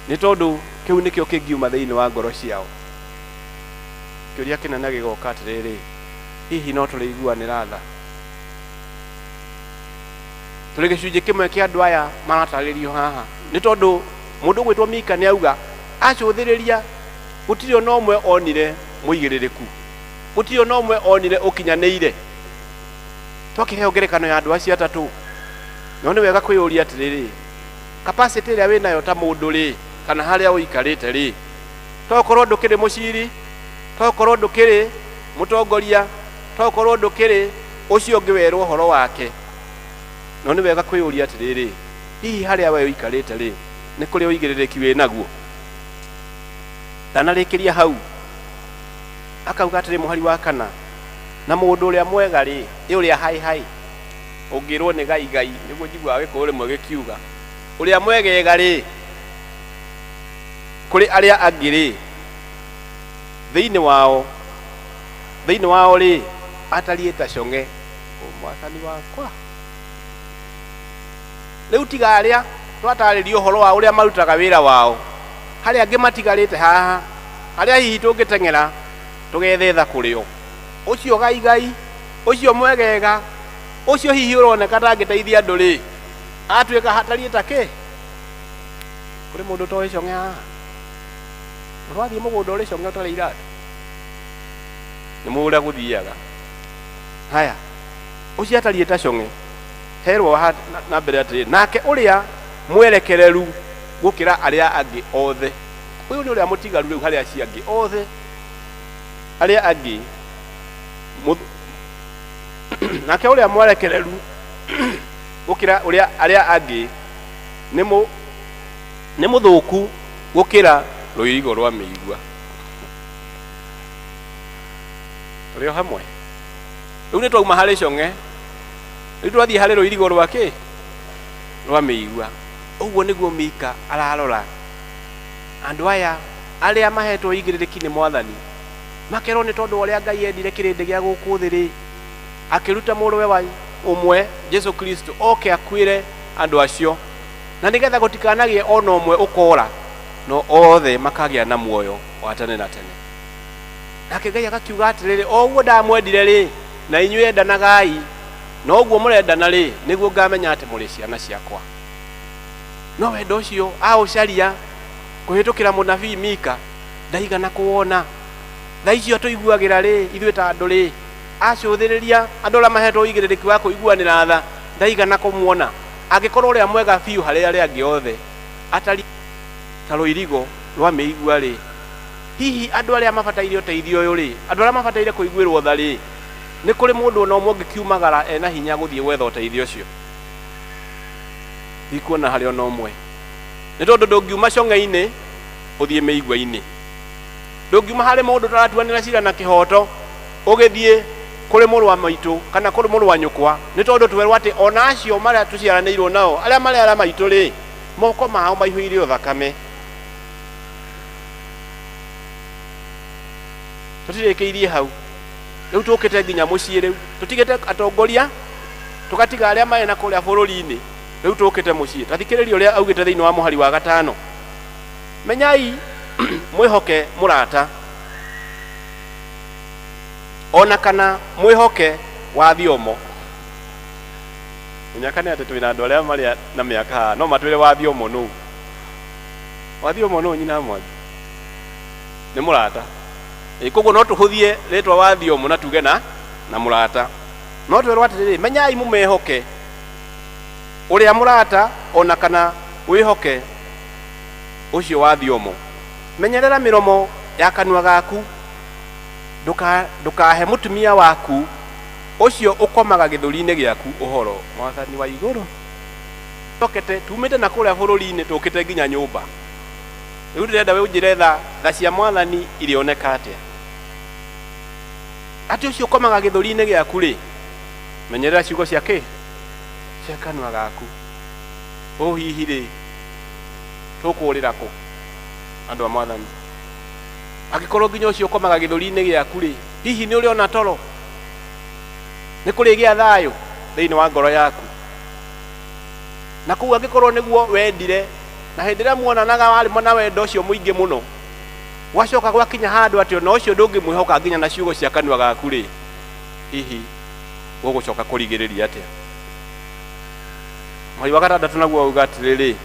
nĩ tondũ kĩu nĩkĩo kĩngiuma thĩinĩ wa ngoro ciao. Kĩũria kĩnene gĩgoka atĩrĩrĩ, hihi no tũrĩiguanĩra tha? Tũrĩ gĩcunjĩ kĩmwe kĩa andũ aya maratarĩrio haha, nĩ tondũ mũndũ ũgwĩtwo Mika nĩ auga acũthĩrĩria gũtirĩ ona ũmwe onire mũigĩrĩrĩku, gũtirĩ ona ũmwe onire ũkinyanĩire. Twakĩheo ngerekano ya andũ acio atatũ, no nĩ wega kwĩyũria atĩrĩrĩ, capacity ĩrĩa wĩnayo ta mũndũ rĩ, kana harĩa ũikarĩte rĩ, tokorwo ndũkĩrĩ mũciri, tokorwo ndũkĩrĩ mũtongoria, tokorwo ndũkĩrĩ ũcio ũngĩ werwo ũhoro wake, no nĩ wega kwĩyũria atĩrĩrĩ, hihi harĩa we ũikarĩte rĩ, nĩ kũrĩ ũigĩrĩrĩki wĩ naguo? Ndanarĩkĩria hau akauga atĩrĩ mũhari wa kana, na mũndũ ũrĩa mwega rĩ, ĩ ũrĩa hai hai, ũngĩrwo nĩ gai gai, nĩguo njiguaga gĩkũyũ rĩmwe gĩkiuga, ũrĩa mwegega rĩ, kũrĩ arĩa angĩ rĩ, thĩinĩ wao rĩ, atariĩ ta cong'e. Mwathani wakwa. Rĩu tiga arĩa twatarĩria ũhoro wa ũrĩa marutaga wĩra wao, harĩa angĩ matigarĩte haha, arĩa hihi tũngĩteng'era tũgethe tha kũrĩ o. Ũcio gaigai, ũcio mwegega, ũcio hihi ũroneka ta angĩteithia andũ rĩ, atuĩka hatariĩ ta kĩ? Kũrĩ mũndũ ũtoĩ cong'e haha? Ũrathiĩ mũgũnda ũrĩ cong'e ũtarĩ iratũ? Nĩ mũĩ ũrĩa gũthiaga. Haya, ũcio atariĩ ta cong'e, herwo na mbere atĩrĩ, nake ũrĩa mwerekereru gũkĩra arĩa angĩ othe. Ũyũ nĩ ũrĩa mũtigaru rĩu harĩ acio angĩ othe. Arĩa angĩ, nake ũrĩa mwerekereru gũkĩra ũrĩa arĩa angĩ nĩ mũthũku gũkĩra rũirigo rwa mĩigua. Tũrĩ o hamwe. Rĩu nĩ twauma harĩ cong'e, rĩu twathiĩ harĩ rũirigo rwa kĩ? Rwa mĩigua. Ũguo nĩguo Mika ararora andũ aya arĩa mahetwo ũigĩrĩrĩki nĩ Mwathani, makerwo nĩ tondũ wa ũrĩa Ngai endire kĩrĩndĩ gĩa gũkũ thĩ rĩ, akĩruta mũrũwe wa ũmwe Jesu Kristo oke akuĩre andũ acio, na nĩgetha gũtikanagĩe ona ũmwe ũkora, no othe makagĩa na muoyo wa tene na tene. Nake Ngai agakiuga atĩrĩrĩ, o ũguo ndamwendire rĩ, na inyuĩ endanagai, na ũguo mũrendana rĩ, nĩguo ngamenya atĩ mũrĩ ciana ciakwa. No wendo ũcio aũcaria kũhĩtũkĩra mũnabii Mika ndaigana kũwona. Thaa icio tũiguagĩra rĩ, ithuĩ ta andũ rĩ, acũthĩrĩria andũ arĩa mahetwo ũigĩrĩrĩki wa kũiguanĩra tha, Ndaigana kũmuona. Angĩkorwo ũrĩa mwega biũ harĩ arĩa angĩ othe atariĩ ta rũirigo rwa mĩigua-rĩ, hihi andũ arĩa mabataire ũteithio ũyũ-rĩ, andũ arĩa mabataire kũiguĩrwo tha-rĩ, nĩ kũrĩ mũndũ o na ũmwe ũngĩkiumagara ena hinya gũthiĩ gwetha ũteithio ũcio? Ndikuona harĩ o na ũmwe. Nĩ tondũ ndũngiuma cong'e-inĩ ũthiĩ mĩigua-inĩ. Ndũngiuma harĩ mũndũ ũtaratuanĩra cira na kĩhooto ũgĩthiĩ kũrĩ mũrũ wa maitũ kana kũrĩ mũrũ wa nyũkwa, nĩ tondũ twerwo atĩ o na acio marĩa tũciaranĩirwo nao, arĩa marĩ ara maitũ-rĩ, moko mao maihũire o thakame. Tũtirĩkĩirie hau, rĩu tũkĩte nginya mũciĩ rĩu, tũtigĩte atongoria, tũgatiga arĩa marĩ na kũrĩa bũrũri-inĩ, rĩu tũkĩte mũciĩ. Ta thikĩrĩria ũrĩa augĩte thĩinĩ wa mũhari wa gatano. Menyai mwĩhoke mũrata, o na kana mwĩhoke wa thiomo. Mũnyaka nĩ atĩ twĩna andũ arĩa marĩ na mĩaka haha no matwĩre wa thiomo nũ. Wa thiomo nũ nyina Mwangi? Nĩ mũrata. Ĩ koguo no tũhũthie rĩtwa wa thiomo na tuge na na mũrata. No twĩrwo atĩrĩrĩ, menyai mũmehoke ũrĩa mũrata o na kana wĩhoke ũcio wa thiomo. Menyerera mĩromo ya kanua gaku, ndũkahe mũtumia waku ũcio ũkomaga gĩthũri-inĩ gĩaku ũhoro. Mwathani wa igũrũ. Tũcokete tumĩte na kũrĩa bũrũri-inĩ tũkĩte nginya nyũmba. Rĩu ndĩrenda we ũnjĩre tha tha cia Mwathani irĩoneka atĩa? Atĩ ũcio ũkomaga gĩthũri-inĩ gĩaku-rĩ, menyerera ciugo cia kĩ? Cia kanua gaku. Ũ hihi-rĩ, tũkũũrĩra kũ? Andũ a Mwathani. Angĩkorwo nginya ũcio ũkomaga gĩthũri-inĩ gĩaku-rĩ, hihi nĩ ũrĩ ona toro? Nĩ kũrĩgĩa thayũ thĩinĩ wa ngoro yaku? Na kũu angĩkorwo nĩguo wendire, na hĩndĩ ĩrĩa muonanaga warĩ na wendo ũcio mũingĩ mũno, gwacoka gwakinya handũ atĩ ona ũcio ndũngĩmwĩhoka nginya na ciugo cia kanua gaku-rĩ, hihi gũgũcoka kũrigĩrĩria atĩa? Mũhari wa gatandatũ naguo auga atĩrĩrĩ,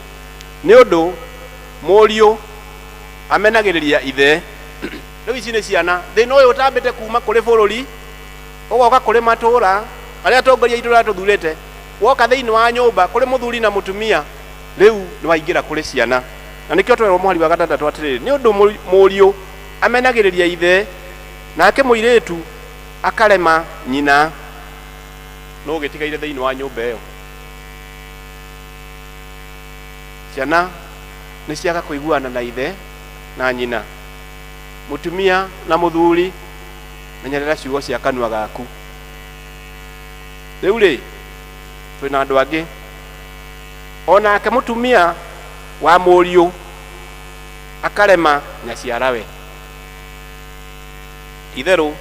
nĩ ũndũ mũriũ amenagĩrĩria ithe. Rĩu ici nĩ ciana. Thĩna ũyũ ũtambĩte kuma kũrĩ bũrũri, ũgoka kũrĩ matũũra, arĩa atongoria aitũ arĩa tũthurĩte, woka thĩinĩ wa nyũmba kũrĩ mũthuri na mũtumia, rĩu nĩ waingĩra kũrĩ ciana. Na nĩkĩo twerwo mũhari wa gatandatũ atĩrĩrĩ, nĩ ũndũ mũriũ amenagĩrĩria ithe, nake mũirĩtu akarema nyina. Nũ ũgĩtigaire thĩinĩ wa nyũmba ĩyo? Ciana nĩ ciaga kũiguana na ithe na nyina. Mũtumia na mũthuri, menyerera ciugo cia kanua gaku. Rĩu rĩ, twĩna andũ angĩ. O nake mũtumia wa mũriũ akarema nyaciarawe. Itherũ,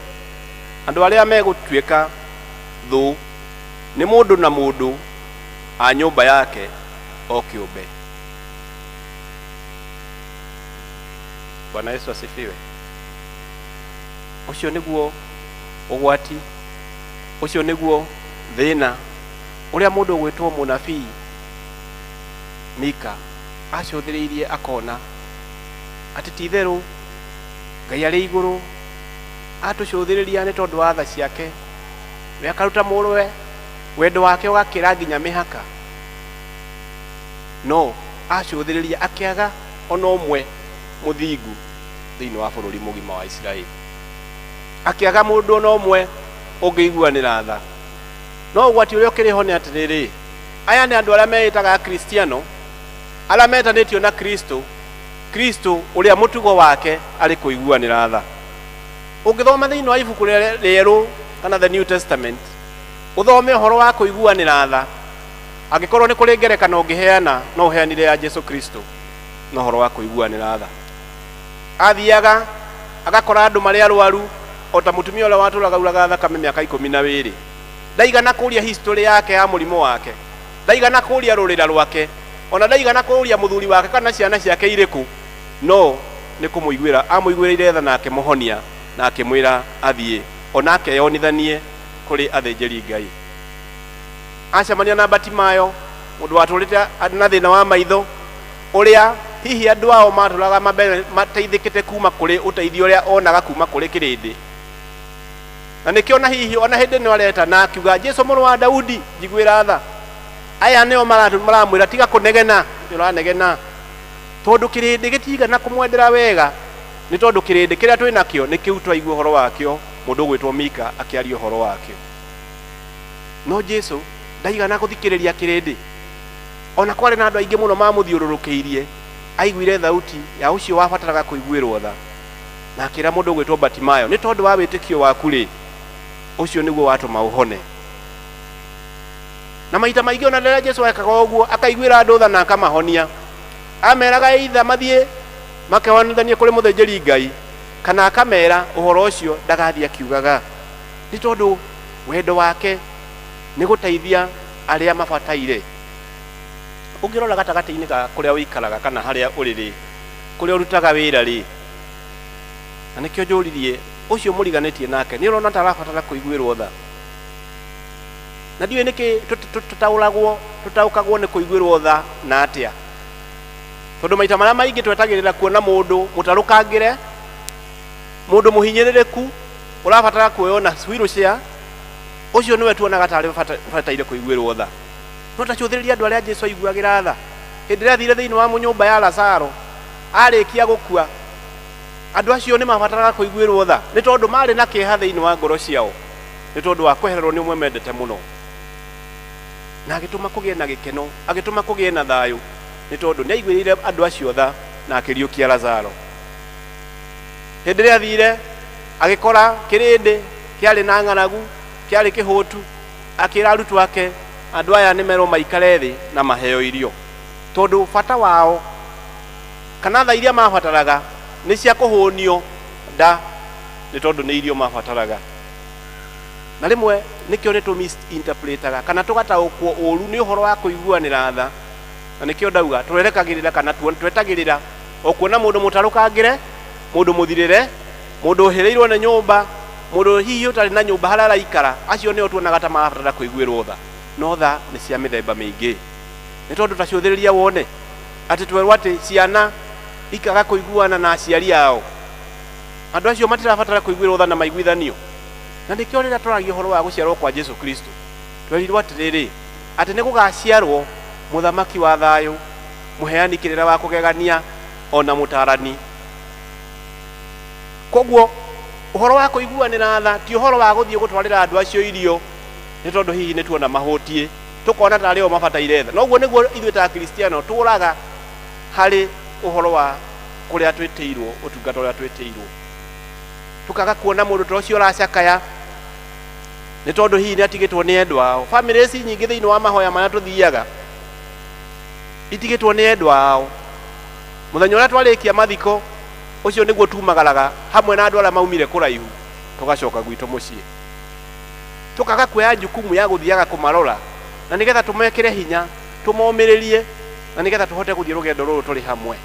andũ arĩa megũtuĩka thũ nĩ mũndũ na mũndũ a nyũmba yake o kĩũmbe. Bwana Yesu asifiwe. Ũcio nĩguo ũgwati, ũcio nĩguo thĩna ũrĩa mũndũ ũgwĩtwo mũnabii Mika acũthĩrĩirie akona atĩ ti itherũ Ngai arĩ igũrũ atũcũthĩrĩria nĩ tondũ wa tha ciake, we akaruta mũrũwe, wendo wake ũgakĩra nginya mĩhaka. No acũthĩrĩria akĩaga ona ũmwe mũthingu thĩinĩ wa bũrũri mũgima wa Isiraeli, akĩaga mũndũ ona ũmwe ũngĩiguanĩra tha. No ũgwati ũrĩa ũkĩrĩ ho nĩ atĩrĩrĩ, aya nĩ andũ arĩa meĩtaga Akristiano, arĩa metanĩtio na Kristo, Kristo ũrĩa mũtugo wake arĩ kũiguanĩra tha. Ũngĩthoma thĩinĩ wa ibuku rĩerũ kana the New Testament, ũthome ũhoro wa kũiguanĩra tha, angĩkorwo nĩ kũrĩ ngerekano ũngĩheana, no ũheanire ya Jesu Kristo na ũhoro wa kũiguanĩra tha. Athiaga agakora andũ marĩ arwaru o ta mũtumia ũrĩa watũraga uraga thakame mĩaka 12. Ndaigana kũria history yake ya mũrimũ wake, ndaigana kũria rũrĩra rwake, ona ndaigana kũria mũthuri wake kana ciana ciake irĩkũ, no nĩ kũmũiguĩra amũiguĩrĩire tha na akĩmũhonia na akĩmwĩra athiĩ ona akeyonithanie kũrĩ athĩnjĩri Ngai. Acemania na Batimayo, mũndũ watũrĩte na thĩna wa maitho, ũrĩa hihi andũ ao matũraga mateithĩkĩte kuma kũrĩ ũteithio ũrĩa onaga kuma kũrĩ kĩrĩndĩ. Na nĩkĩo na hihi ona hĩndĩ ĩno aretana akiuga, Jesu mũrũ wa Daudi, njiguĩra tha. Aya nĩo maramwĩra tiga kũnegena, nĩ ũranegena tondũ kĩrĩndĩ gĩtigana kũmwendera wega, nĩ tondũ kĩrĩndĩ kĩrĩa twĩ nakĩo nĩ kĩu twaigua ũhoro wakĩo mũndũ ũgwĩtwo Mika akĩaria ũhoro wakĩo. No Jesu ndaigana gũthikĩrĩria kĩrĩndĩ, ona kwarĩ na andũ aingĩ mũno mamũthiũrũrũkĩirie. Aiguire thauti ya ũcio wabataraga kũiguĩrwo tha, na akĩra mũndũ ũgwĩtwo Batimayo, nĩ tondũ wa wĩtĩkio waku rĩ, ũcio nĩguo watũma ũhone. Na maita maingĩ ona rĩrĩa Jesu ekaga ũguo, akaiguĩra andũ tha na akamahonia, ameraga either mathiĩ makehonithanie kũrĩ mũthĩnjĩri Ngai, kana akamera ũhoro ũcio ndagathiĩ akiugaga, nĩ tondũ wendo wake nĩ gũteithia arĩa mabataire. Ũngĩrora gatagatĩ-inĩ ga kũrĩa ũikaraga kana harĩa ũrĩ rĩ, kũrĩa ũrutaga wĩra rĩ, na nĩkĩo njũririe ũcio mũriganĩtie nake, nĩ ũrona ta arabatara kũiguĩrwo tha? Na ndiũĩ nĩkĩ tũtaũragwo tũtaũkagwo nĩ kũiguĩrwo tha na atĩa, tondũ maita marĩa maingĩ twetagĩrĩra kuona mũndũ mũtarũkangĩre, mũndũ mũhinyĩrĩrĩku ũrabatara kuoywo na wheelchair, ũcio nĩwe tuonaga tarĩ bataire kũiguĩrwo tha. No tacũthĩrĩria andũ arĩa Jesu aiguagĩra tha. Hĩndĩ ĩrĩa athire thĩinĩ wa nyũmba ya Lazaro arĩkia gũkua, andũ acio nĩ mabataraga kũiguĩrwo tha, nĩ tondũ marĩ na kĩeha thĩinĩ wa ngoro ciao, nĩ tondũ wa kwehererwo nĩ ũmwe mendete mũno. Na agĩtũma kũgĩe na gĩkeno, agĩtũma kũgĩe na thayũ, nĩ tondũ nĩ aiguĩrĩire andũ acio tha na akĩriũkia Lazaro. Hĩndĩ ĩrĩa athire agĩkora kĩrĩndĩ kĩarĩ na ng'aragu, kĩarĩ kĩhũtu, akĩra arutwo ake andũ aya nĩ merwo maikare thĩ na maheo irio, tondũ bata wao kana tha iria mabataraga nĩ cia kũhũnio nda, nĩ tondũ nĩ irio mabataraga. Na rĩmwe nĩkĩo nĩ tũ misinterpretaga kana tũgataũkwo ũru nĩ ũhoro wa kũiguanĩra tha, na nĩkĩo ndauga twerekagĩrĩra kana twetagĩrĩra o kuona mũndũ mũtarũkangĩre, mũndũ mũthirĩre, mũndũ ũhĩrĩirwo nĩ nyũmba, mũndũ hihi ũtarĩ na nyũmba harĩa araikara, acio nĩo tuonaga ta marabatara kũiguĩrwo tha. No tha nĩ cia mĩthemba mĩingĩ, nĩ tondũ tacũthĩrĩria wone atĩ twerwo atĩ ciana ikaga kũiguana na aciari ao, andũ acio matirabatara kũiguĩrwo tha na maiguithanio. Na nĩkĩo rĩrĩa twaragia ũhoro wa gũciarwo kwa Jesu Kristo, twerirwo atĩrĩrĩ, atĩ nĩ gũgaciarwo mũthamaki wa thayũ, mũheani kĩrĩra wa kũgegania, ona mũtarani. Koguo ũhoro wa kũiguanĩra tha ti ũhoro wa gũthiĩ gũtwarĩra andũ acio irio, nĩ tondũ hihi nĩ tuona mahũtiĩ, tũkona tarĩ o mabataire tha. Noguo nĩguo ithuĩ ta Akristiano tũraga harĩ ũhoro wa kũrĩa twĩtĩirwo, ũtungata ũrĩa twĩtĩirwo, tũkaga kuona mũndũ ta ũcio ũracakaya nĩ tondũ hihi nĩ atigĩtwo nĩ endwa ao. Bamĩrĩ ici nyingĩ thĩinĩ wa mahoya marĩa tũthiaga itigĩtwo nĩ endwa ao. Mũthenya ũrĩa twarĩkia mathiko ũcio nĩguo tumagaraga hamwe na andũ arĩa maumire kũraihu, tũgacoka gwitũ mũciĩ, tũkaga kuoya jukumu ya gũthiaga kũmarora, na nĩgetha tũmekĩre hinya, tũmomĩrĩrie, na nĩgetha tũhote gũthiĩ rũgendo rũrũ tũrĩ hamwe.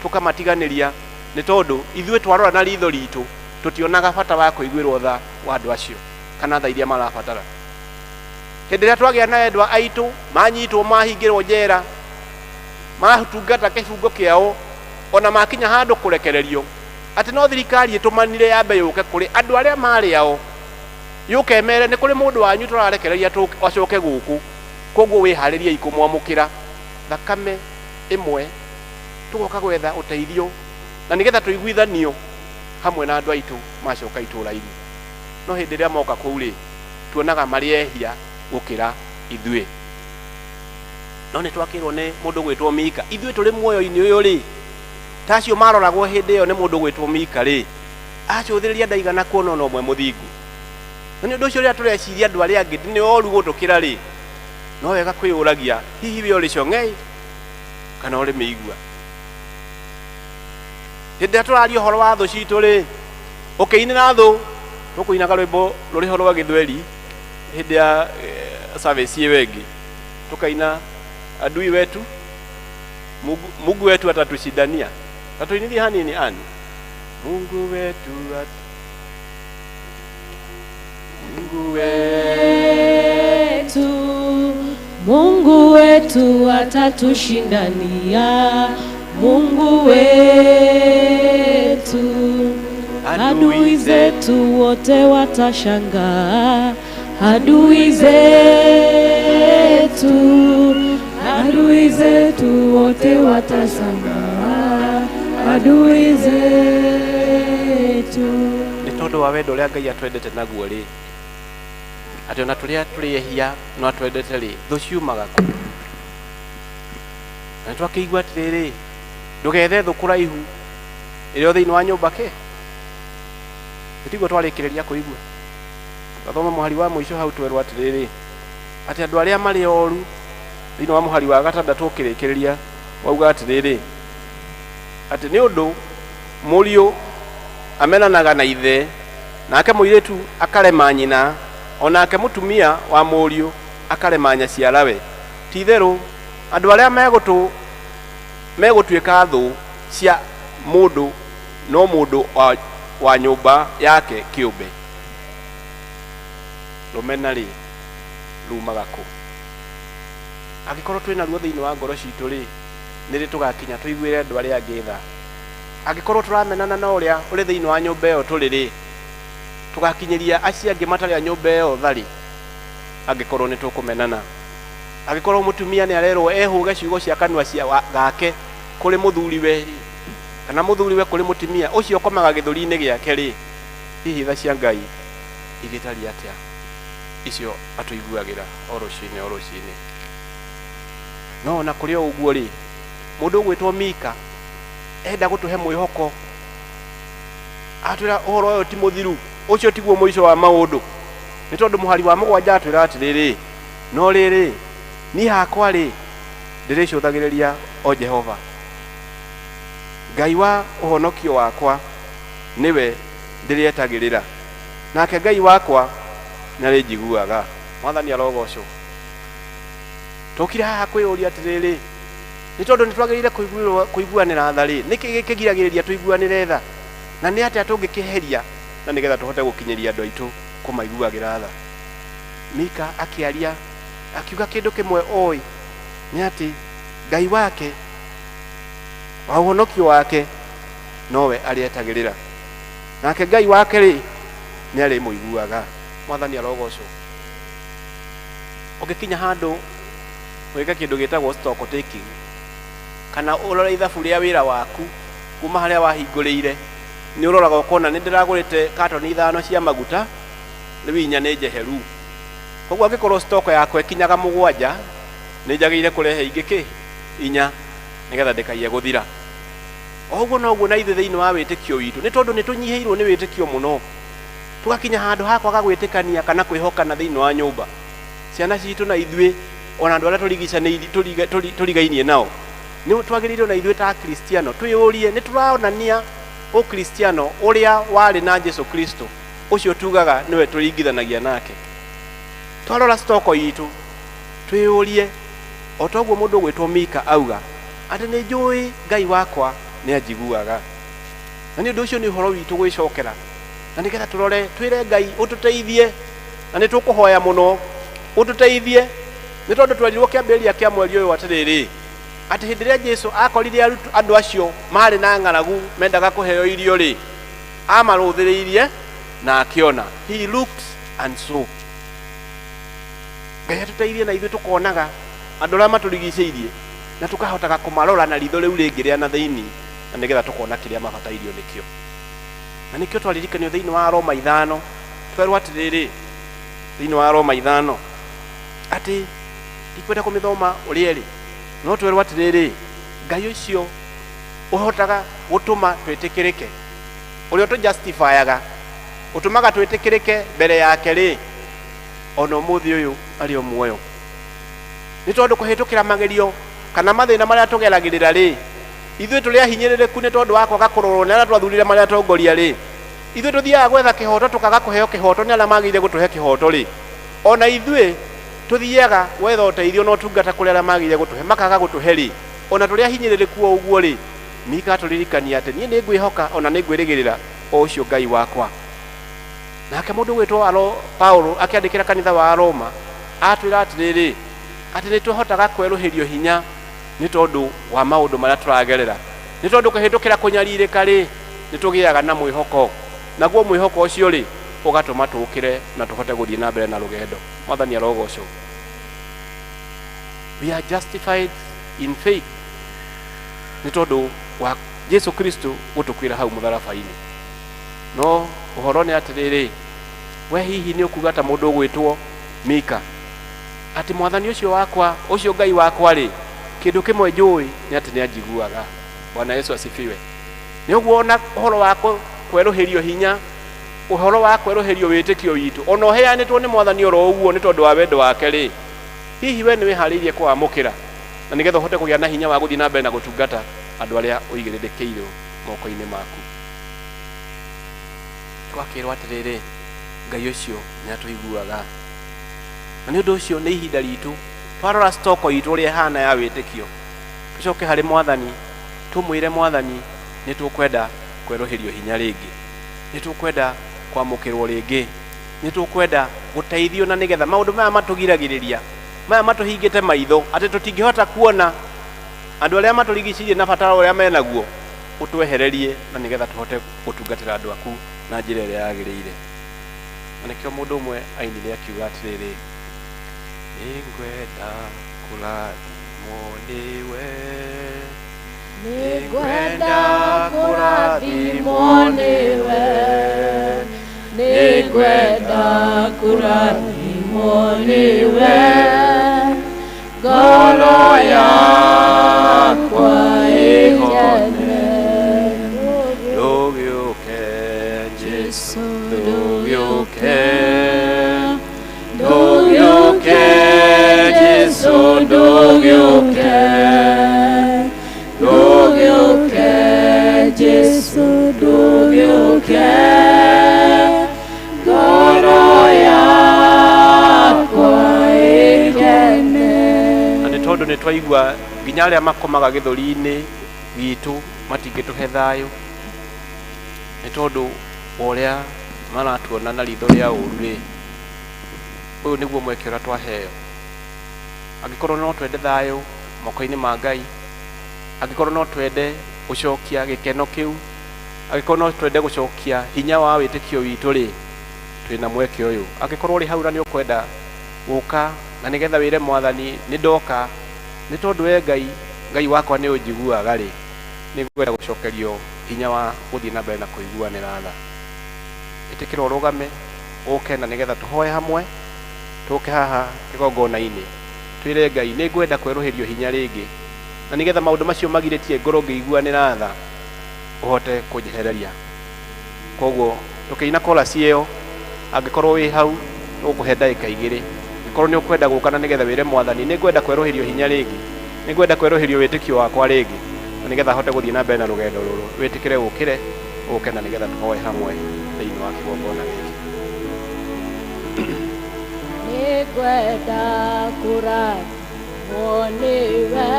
Tũkamatiganĩria nĩ tondũ ithuĩ twarora na ritho ritũ tũtionaga bata wa kũiguĩrwo tha wa andũ acio kana tha iria marabatara. Hĩndĩ ĩrĩa twagĩa na endwa aitũ manyitwo, mahingĩrwo njera, matungata kĩbungo kĩao, ona makinya handũ kũrekererio, atĩ no thirikari ĩtũmanire yambe yũke kũrĩ andũ arĩa marĩ ao, yũke ĩmere nĩ kũrĩ mũndũ wanyu tũrarekereria acoke gũkũ, koguo wĩharĩriei kũmwamũkĩra. Thakame ĩmwe tũgoka gwetha ũteithio na nĩgetha tũiguithanio hamwe na andũ aitũ macoka itũũra-inĩ. No hĩndĩ ĩrĩa moka kũu rĩ, tuonaga marĩ ehia gũkĩra ithuĩ. No nĩ twakĩrwo nĩ mũndũ gwĩtwo Mika, ithuĩ tũrĩ muoyo-inĩ ũyũ rĩ, ta acio maroragwo hĩndĩ ĩyo nĩ mũndũ gwĩtwo Mika rĩ, acũthĩrĩria ndaigana kuona ona ũmwe mũthingu. Na nĩ ũndũ ũcio rĩrĩa tũreciria andũ arĩa angĩ nĩ oru gũtũkĩra rĩ, no wega kwĩyũragia, hihi we ũrĩ cong'ei kana ũrĩ mĩigua? Hĩndĩ ĩrĩa tũraria ũhoro wa thũ citũ rĩ, ũkĩinĩra thũ, tũkũinaga rwĩmbo rũrĩ ho rwa gĩthweri hĩndĩ ya service ĩyo ĩngĩ, tũkaina adui wetu Mungu, Mungu wetu atatushindania. Tatuinithie hanini ani Mungu wetu at... Mungu wetu, Mungu wetu atatushindania. Mungu wetu, adui zetu wote watashangaa. Adui zetu adui zetu. Nĩ tondũ wa wendo ũrĩa Ngai atwendete naguo rĩ, atĩ ona tũrĩa tũrĩ ehia no atwendete rĩ, thũ ciumaga kũ? Na nĩ twakĩigua atĩrĩrĩ, ndũgethe thũ kũraihu ĩrĩa thĩinĩ wa nyũmba kĩ tiguo twarĩkĩrĩria kũigua. Twathoma mũhari wa mũico hau twerwo atĩrĩrĩ, atĩ andũ arĩa marĩ oru, thĩinĩ wa mũhari wa gatandatũ ũkĩrĩkĩrĩria wauga atĩrĩrĩ, atĩ nĩ ũndũ mũriũ amenanaga na ithe, nake mũirĩtu akarema nyina, o nake mũtumia wa mũriũ akarema nyaciarawe. Ti itherũ andũ arĩa megũtuĩka thũ cia mũndũ no mũndũ wa nyũmba yake kĩũmbe. Rũmena rĩ, rumaga kũ? Angĩkorwo twĩ naruo thĩinĩ wa ngoro citũ rĩ, nĩ rĩ tũgakinya tũiguĩre andũ arĩa angĩ tha? Angĩkorwo tũramenana na ũrĩa ũrĩ thĩinĩ wa nyũmba ĩyo tũrĩ rĩ, tũgakinyĩria acio angĩ matarĩ a nyũmba ĩyo tha rĩ? Angĩkorwo nĩ tũkũmenana, angĩkorwo mũtumia nĩ arerwo ehũge ciugo cia kanua cia gake kũrĩ mũthuriwe rĩ, kana mũthuriwe kũrĩ mũtumia ũcio ũkomaga gĩthũri-inĩ gĩake rĩ, hihi tha cia Ngai igĩtariĩ atĩa icio atũiguagĩra o rũcinĩ o rũcinĩ? No ona kũrĩ o ũguo rĩ, mũndũ ũgwĩtwo Mika enda gũtũhe mwĩhoko, atwĩra ũhoro ũyũ ti mũthiru, ũcio tiguo mũico wa maũndũ. Nĩ tondũ mũhari wa mũgwanja atwĩra atĩrĩrĩ, no rĩrĩ, niĩ hakwa rĩ, ndĩrĩcũthagĩrĩria o Jehova, Ngai wa ũhonokio wakwa nĩwe ndĩrĩetagĩrĩra, nake Ngai wakwa nĩarĩnjiguaga. Mwathani arogocwo. Tũkire haha kwĩyũria atĩrĩrĩ, nĩ tondũ nĩ twagĩrĩire kũiguanĩra tha rĩ, nĩkĩ gĩkĩgiragĩrĩria tũiguanĩre tha, na nĩ atĩa tũngĩkĩeheria na nĩgetha tũhote gũkinyĩria andũ aitũ kũmaiguagĩra tha? Mika akĩaria akiuga kĩndũ kĩmwe oĩ nĩ atĩ Ngai wake wa ũhonokio wake nowe arĩetagĩrĩra, nake Ngai wake rĩ, nĩ arĩmũiguaga. Mwathani arogocwo. Ũngĩkinya handũ wĩke kĩndũ gĩtagwo stock taking, kana ũrore ithabu rĩa wĩra waku kuma harĩa wahingũrĩire, nĩ ũroraga ũkona nĩ ndĩragũrĩte katoni 5 cia maguta, rĩu 4 nĩ njeheru. Koguo angĩkorwo stock yakwa ĩkinyaga 7, nĩ njagĩrĩire kũrehe ingĩ kĩ 4 nĩgetha ndĩkaiye gũthira. O ũguo noguo na ithuĩ thĩinĩ wa wĩtĩkio witũ, nĩ tondũ nĩ tũnyihĩirwo nĩ wĩtĩkio mũno, tũgakinya handũ ha kwaga gwĩtĩkania kana kwĩhokana thĩinĩ wa nyũmba, ciana citũ na ithuĩ, ona andũ arĩa tũrigainie nao. Nĩ twagĩrĩirwo na ithuĩ ta Akristiano twĩyũrie, nĩ tũronania ũkristiano ũrĩa warĩ na Jesu Kristo, ũcio tugaga nĩwe tũringithanagia nake. Twarora stoko itũ twĩyũrie, o ta ũguo mũndũ ũgwĩtwo Mika auga atĩ nĩ njũĩ Ngai wakwa nĩ anjiguaga. Na nĩ ũndũ ũcio nĩ ũhoro witũ gwĩcokera, na nĩgetha tũrore twĩre Ngai ũtũteithie, na nĩ tũkũhoya mũno ũtũteithie, nĩ tondũ twerirwo kĩambĩrĩria kĩa mweri ũyũ atĩrĩrĩ, atĩ hĩndĩ ĩrĩa Jesu akorire andũ acio marĩ na ng'aragu mendaga kũheo irio rĩ, amarũthĩrĩirie na akĩona. He looked and saw. Ngai atũteithie na ithuĩ tũkonaga andũ arĩa matũrigicĩirie na tũkahotaga kũmarora na ritho rĩu rĩngĩ rĩa na thĩinĩ, na nĩgetha tũkona kĩrĩa mabatairio nĩkĩo. Na nĩkĩo twaririkanio thĩinĩ wa Roma 5, twerwo atĩrĩrĩ, thĩinĩ wa Roma 5 atĩ ndikwenda kũmĩthoma ũrĩa ĩrĩ, no twerwo atĩrĩrĩ, Ngai ũcio ũhotaga gũtũma twĩtĩkĩrĩke, ũrĩa ũtũjustifyaga, ũtũmaga twĩtĩkĩrĩke mbere yake rĩ, ona ũmũthĩ ũyũ arĩ o muoyo. Nĩ tondũ kũhĩtũkĩra magerio kana mathĩna marĩa tũgeragĩrĩra rĩ, ithuĩ tũrĩ ahinyĩrĩrĩku nĩ tondũ wa kwaga kũrorwo nĩ arĩa twathurire marĩa atongoria rĩ, ithuĩ tũthiaga gwetha kĩhoto tũkaga kũheo kĩhoto nĩ arĩa magĩrĩire gũtũhe kĩhoto rĩ, ona ithuĩ tũthiaga gwetha ũteithio na ũtungata kũrĩ arĩa magĩrĩire gũtũhe makaga gũtũhe rĩ, ona tũrĩ ahinyĩrĩrĩku o ũguo rĩ, Mika atũririkania atĩ niĩ nĩ ngwĩhoka ona nĩ ngwĩrĩgĩrĩra o ũcio Ngai wakwa. Nake mũndũ ũgwĩtwo Paulo akĩandĩkĩra kanitha wa Roma atwĩra atĩrĩrĩ, atĩ nĩ tũhotaga kwerũhĩrio hinya nĩ tondũ wa maũndũ marĩa tũragerera, nĩ tondũ kũhĩtũkĩra kũnyarirĩka rĩ, nĩ tũgĩaga na mwĩhoko, naguo mwĩhoko ũcio rĩ, ũgatũma tũũkĩre na tũhote gũthiĩ na mbere na rũgendo. Mwathani arogocwo. We are justified in faith nĩ tondũ wa Jesu Kristo gũtũkwĩra hau mũtharaba-inĩ. No ũhoro nĩ atĩrĩrĩ, we hihi nĩ ũkuga ta mũndũ ũgwĩtwo Mika atĩ mwathani ũcio wakwa, ũcio Ngai wakwa rĩ, kĩndũ kĩmwe njũĩ nĩ atĩ nĩ anjiguaga. Bwana Yesu asifiwe. Nĩ ũguo ona ũhoro wa kwerũhĩrio hinya, ũhoro wa kwerũhĩrio wĩtĩkio witũ, ona ũheanĩtwo nĩ mwathani oro ũguo nĩ tondũ wa wendo wake rĩ, hihi we nĩ wĩharĩirie kũwamũkĩra na nĩgetha ũhote kũgĩa na hinya wa gũthiĩ na mbere na gũtungata andũ arĩa ũigĩrĩrĩkĩirwo moko-inĩ maku? Twakĩrwo atĩrĩrĩ, Ngai ũcio nĩ atũiguaga, na nĩ ũndũ ũcio nĩ ihinda ritũ twarora stoko itũ ũrĩa ĩhana ya wĩtĩkio, tũcoke harĩ mwathani tũmwĩre, mwathani, nĩ tũkwenda kwerũhĩrio hinya rĩngĩ, nĩ tũkwenda kwamũkĩrwo rĩngĩ, nĩ tũkwenda gũteithio, na nĩgetha maũndũ maya matũgiragĩrĩria, maya matũhingĩte maitho atĩ tũtingĩhota kuona andũ arĩa matũrigicĩirie na bata ũrĩa menaguo, ũtwehererie na nĩgetha tũhote gũtungatĩra andũ aku na njĩra ĩrĩa yagĩrĩire. Na nĩkĩo mũndũ ũmwe ainire akiuga atĩrĩrĩ, nĩngwenda kũrathimwo nĩwe, Nĩngwenda kũrathimwo nĩwe, nĩngwenda kũrathimwo nĩwe, ngoro yakwa ĩhone. Ndũgĩũke Jesu, ndũgĩũke, Ndũgĩũke Jesu, ndũgĩũke, ndũgĩũke Jesu, ndũgĩũke, ngoro yakwa ĩkene. Na nĩ tondũ nĩ twaigua nginya arĩa makomaga gĩthũri-inĩ gitũ matingĩtũhe thayũ nĩ tondũ wa ũrĩa maratuona na ritho rĩa ũru rĩ, ũyũ nĩguo mweke ũrĩa twaheo. Angĩkorwo no twende thayũ moko-inĩ ma Ngai, angĩkorwo no twende gũcokia gĩkeno kĩu, angĩkorwo no twende gũcokia hinya wa wĩtĩkio witũ rĩ, twĩna mweke ũyũ. Angĩkorwo ũrĩ hau na nĩ ũkwenda gũka na nĩgetha wĩre mwathani, nĩ ndoka nĩ tondũ we Ngai, Ngai wakwa nĩ ũnjiguaga rĩ, nĩ ngwenda gũcokerio hinya wa gũthiĩ na mbere na kũiguanĩra tha, ĩtĩkĩra ũrũgame ũke na nĩgetha tũhoe hamwe, tũke haha kĩgongona-inĩ twĩre Ngai, nĩ ngwenda kwerũhĩrio hinya rĩngĩ na nĩgetha maũndũ macio magirĩtie ngorwo ngĩiguanĩra tha ũhote kũnjehereria. Koguo tũkĩina chorus ĩyo, angĩkorwo wĩ hau, tũgũkũhe ndagĩka 2. Angĩkorwo nĩ ũkwenda gũka na nĩgetha wĩre mwathani, nĩ ngwenda kwerũhĩrio hinya rĩngĩ, nĩ ngwenda kwerũhĩrio wĩtĩkio wakwa rĩngĩ na nĩgetha hote gũthiĩ na mbere na rũgendo rũrũ, wĩtĩkĩre ũkĩre ũke na nĩgetha tũhoe hamwe thĩinĩ wa kĩgongona gĩkĩ. Nĩngwenda kũrathimwo nĩwe,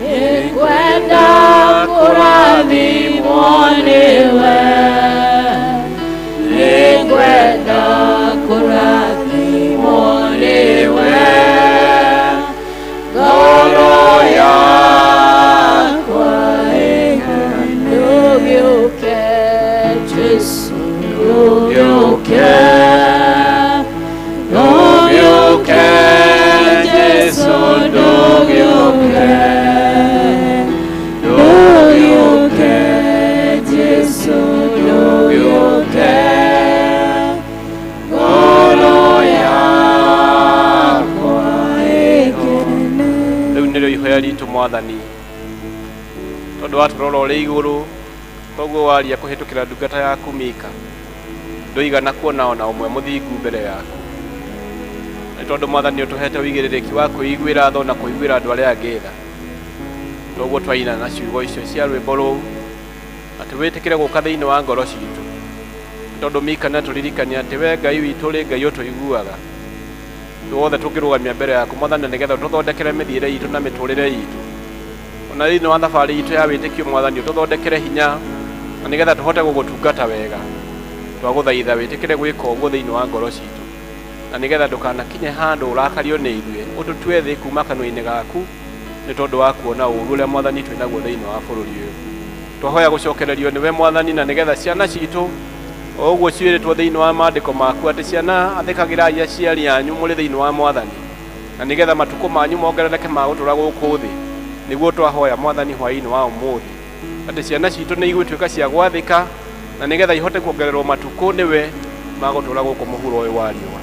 nĩngwenda kũrathimwo nĩwe, nĩngwenda kũrathimwo nĩwe, ngoro yakwa ĩkene. Ndũgĩũke Jesu, ndũgĩũke, ndũgĩũke Jesu, ndũgĩũke, ndũgĩũke Jesu, ndũgĩũke, ngoro yakwa ĩkene. Rĩu nĩrĩo ihoya ritũ, mwathani, tondũ watũrora ũrĩ igũrũ, koguo waria kũhĩtũkĩra ndungata yaku Mika, ndũigana kuona ona ũmwe mũthingu mbere yaku. Nĩ tondũ mwathani ũtũhete ũigĩrĩrĩki wa kwĩiguĩra tha na kũiguĩra andũ arĩa angĩ tha, toguo twaina na ciugo icio cia rwĩmbo rũu atĩ wĩtĩkĩre gũka thĩinĩ wa ngoro citũ, nĩ tondũ Mika nĩ atũririkania atĩ we Ngai witũ ũrĩ Ngai ũtũiguaga. Tuothe tũngĩrũgamia mbere yaku, mwathani, na nĩgetha ũtũthondekere mĩthiĩre itũ na mĩtũrĩre itũ, ona thĩinĩ wa thabarĩ itũ ya wĩtĩkio, mwathani, ũtũthondekere hinya na nĩgetha tũhote gũgũtungata wega. Twagũthaitha wĩtĩkĩre gwĩka ũguo thĩinĩ wa ngoro citũ na nĩgetha ndũkanakinye handũ ũrakario nĩ ithuĩ, ũtũtue thĩ kuma kanua-inĩ gaku nĩ tondũ wa kuona ũũru ũrĩa, mwathani, twĩ naguo thĩinĩ wa bũrũri ũyũ. Twahoya gũcokererio nĩwe, mwathani, na nĩgetha ciana citũ, o ũguo ciĩrĩtwo thĩinĩ wa maandĩko maku atĩ ciana, athĩkagĩrai aciari anyu mũrĩ thĩinĩ wa mwathani, na nĩgetha matukũ manyu mongerereke ma gũtũra gũkũ thĩ. Nĩguo twahoya Mwathani hwaĩ-inĩ wa ũmũthĩ atĩ ciana citũ nĩ igũtuĩka cia gwathĩka na nĩgetha ihote kuongererwo matukũ nĩwe magũtũra gũkũ mũhuro ũyũ wa riũa.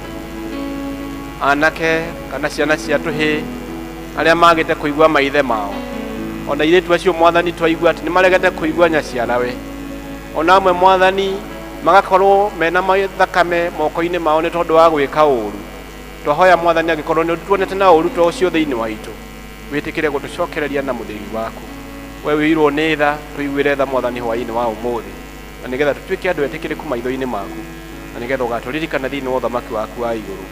Anake kana ciana cia tũhĩĩ arĩa magĩte kũigua maithe mao, ona airĩtu acio Mwathani twaigua atĩ nĩ maregete kũigua nyaciarawe, ona amwe Mwathani magakorwo mena thakame moko-inĩ mao nĩ tondũ wa gwĩka ũru. Twahoya Mwathani angĩkorwo nĩ tuonete na ũru ta ũcio thĩinĩ wa itũ, wĩtĩkĩre gũtũcokereria na mũthĩgi waku. We wĩirwo nĩ tha, tũiguĩre tha Mwathani hwaĩ-inĩ wa ũmũthĩ, na nĩgetha tũtuĩke andũ etĩkĩrĩku maitho-inĩ maku, na nĩgetha ũgatũririkana thĩinĩ wa ũthamaki waku wa igũrũ.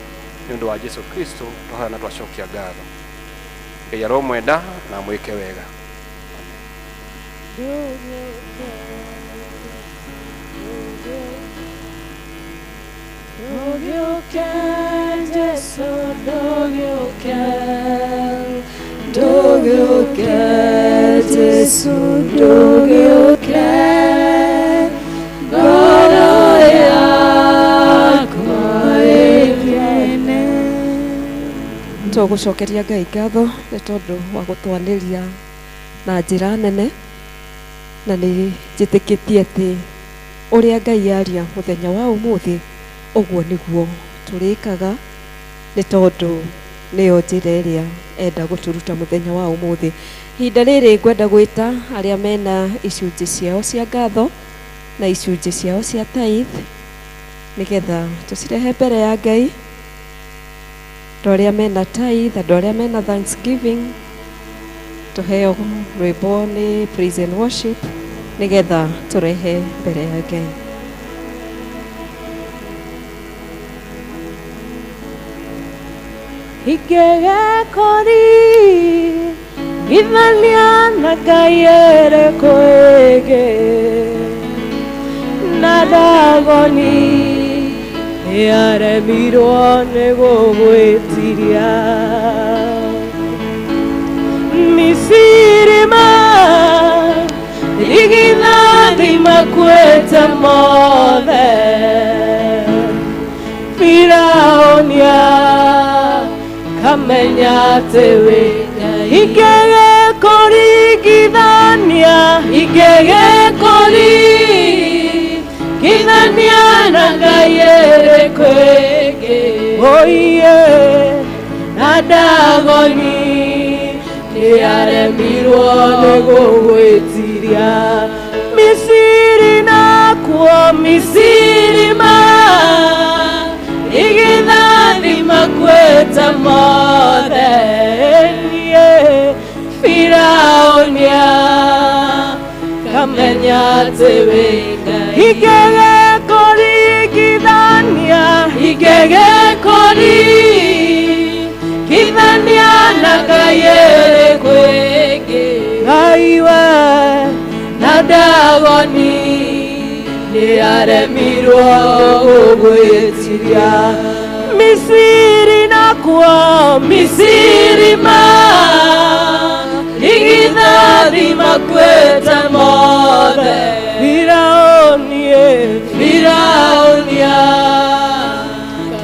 Nĩ ũndũ wa Jesu Kristo twahoya na twacokia ngatho. Ngai aromwenda na amwĩke wega. Ndũgĩũke Jesu, ndũgĩũke, ndũgĩũke Jesu, ndũgĩũke, ngoro yakwa ĩkene. Tũgũcokeria Ngai ngatho nĩ tondũ wa gũtwanĩria na njĩra nene, na nĩ njĩtĩkĩtie atĩ ũrĩa Ngai aria mũthenya wa ũmũthĩ ũguo nĩguo tũrĩkaga, nĩ tondũ nĩyo njĩra ĩrĩa enda gũtũruta mũthenya wa ũmũthĩ. Ihinda rĩrĩ ngwenda gwĩta arĩa mena icunjĩ ciao cia ngatho na icunjĩ ciao cia tithe, nĩgetha tũcirehe mbere ya Ngai. Andũ arĩa mena tithe, andũ arĩa mena thanksgiving, tũheo rwĩmbo nĩ praise and worship nĩgetha tũrehe mbere ya Ngai. Ingegekori githania na Ngai ĩrĩkũ ĩngĩ, na Dagoni nĩaremirwo nĩ gũgwĩtiria. Misiri ma rigithathi makuĩte mothe, Firaũnia kamenya atĩ wĩ Ngai. Ingegekũringithania, ingegekũringithania na Ngai ĩrĩkũ ĩngĩ, oiye na Dagoni nĩaremirwo nĩ gũgwĩtiria. Misiri nakuo, Misiri ma igithathi makuĩte mothe, niĩ Firaũnia kamenya atĩ wĩ Ngai. Ingegekũringithania, ingegekũringithania na Ngai ĩrĩkũ ĩngĩ, Ngai we na Dagoni nĩaremirwo gũgwĩtiria. Misiri nakuo, Misiri ma igithathi makuĩte mothe, Firaũni Firaũnia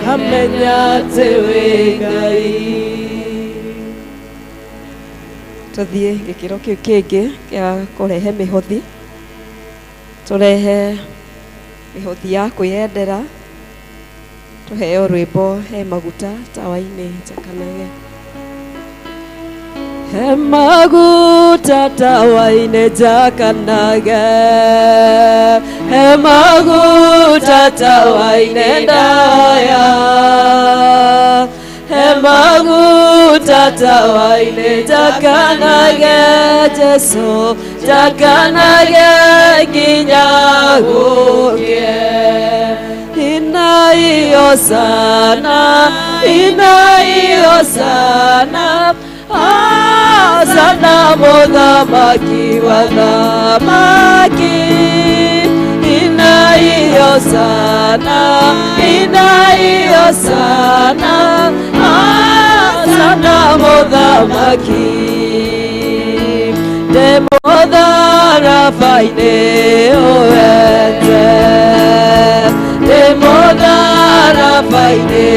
kamenya atĩ wĩ Ngai. Tũthiĩ gĩkĩro kĩu kĩngĩ gĩa kũrehe mĩhothi, tũrehe mĩhothi ya kwĩyendera, tũheo rwĩmbo he maguta tawa-inĩ njakanage. He maguta tawa-inĩ njakanage, he maguta tawa-inĩ ndaya, he maguta tawa-inĩ njakanage, Jesu njakanage nginya gũkĩe. Inaiyo sana, inaiyo sana, sana mũthamaki wa thamaki. Inaiyo sana, inaiyo sana, sana mũthamaki. Ndĩ mũtharaba-inĩ ũwete, ndĩ mũtharaba-inĩ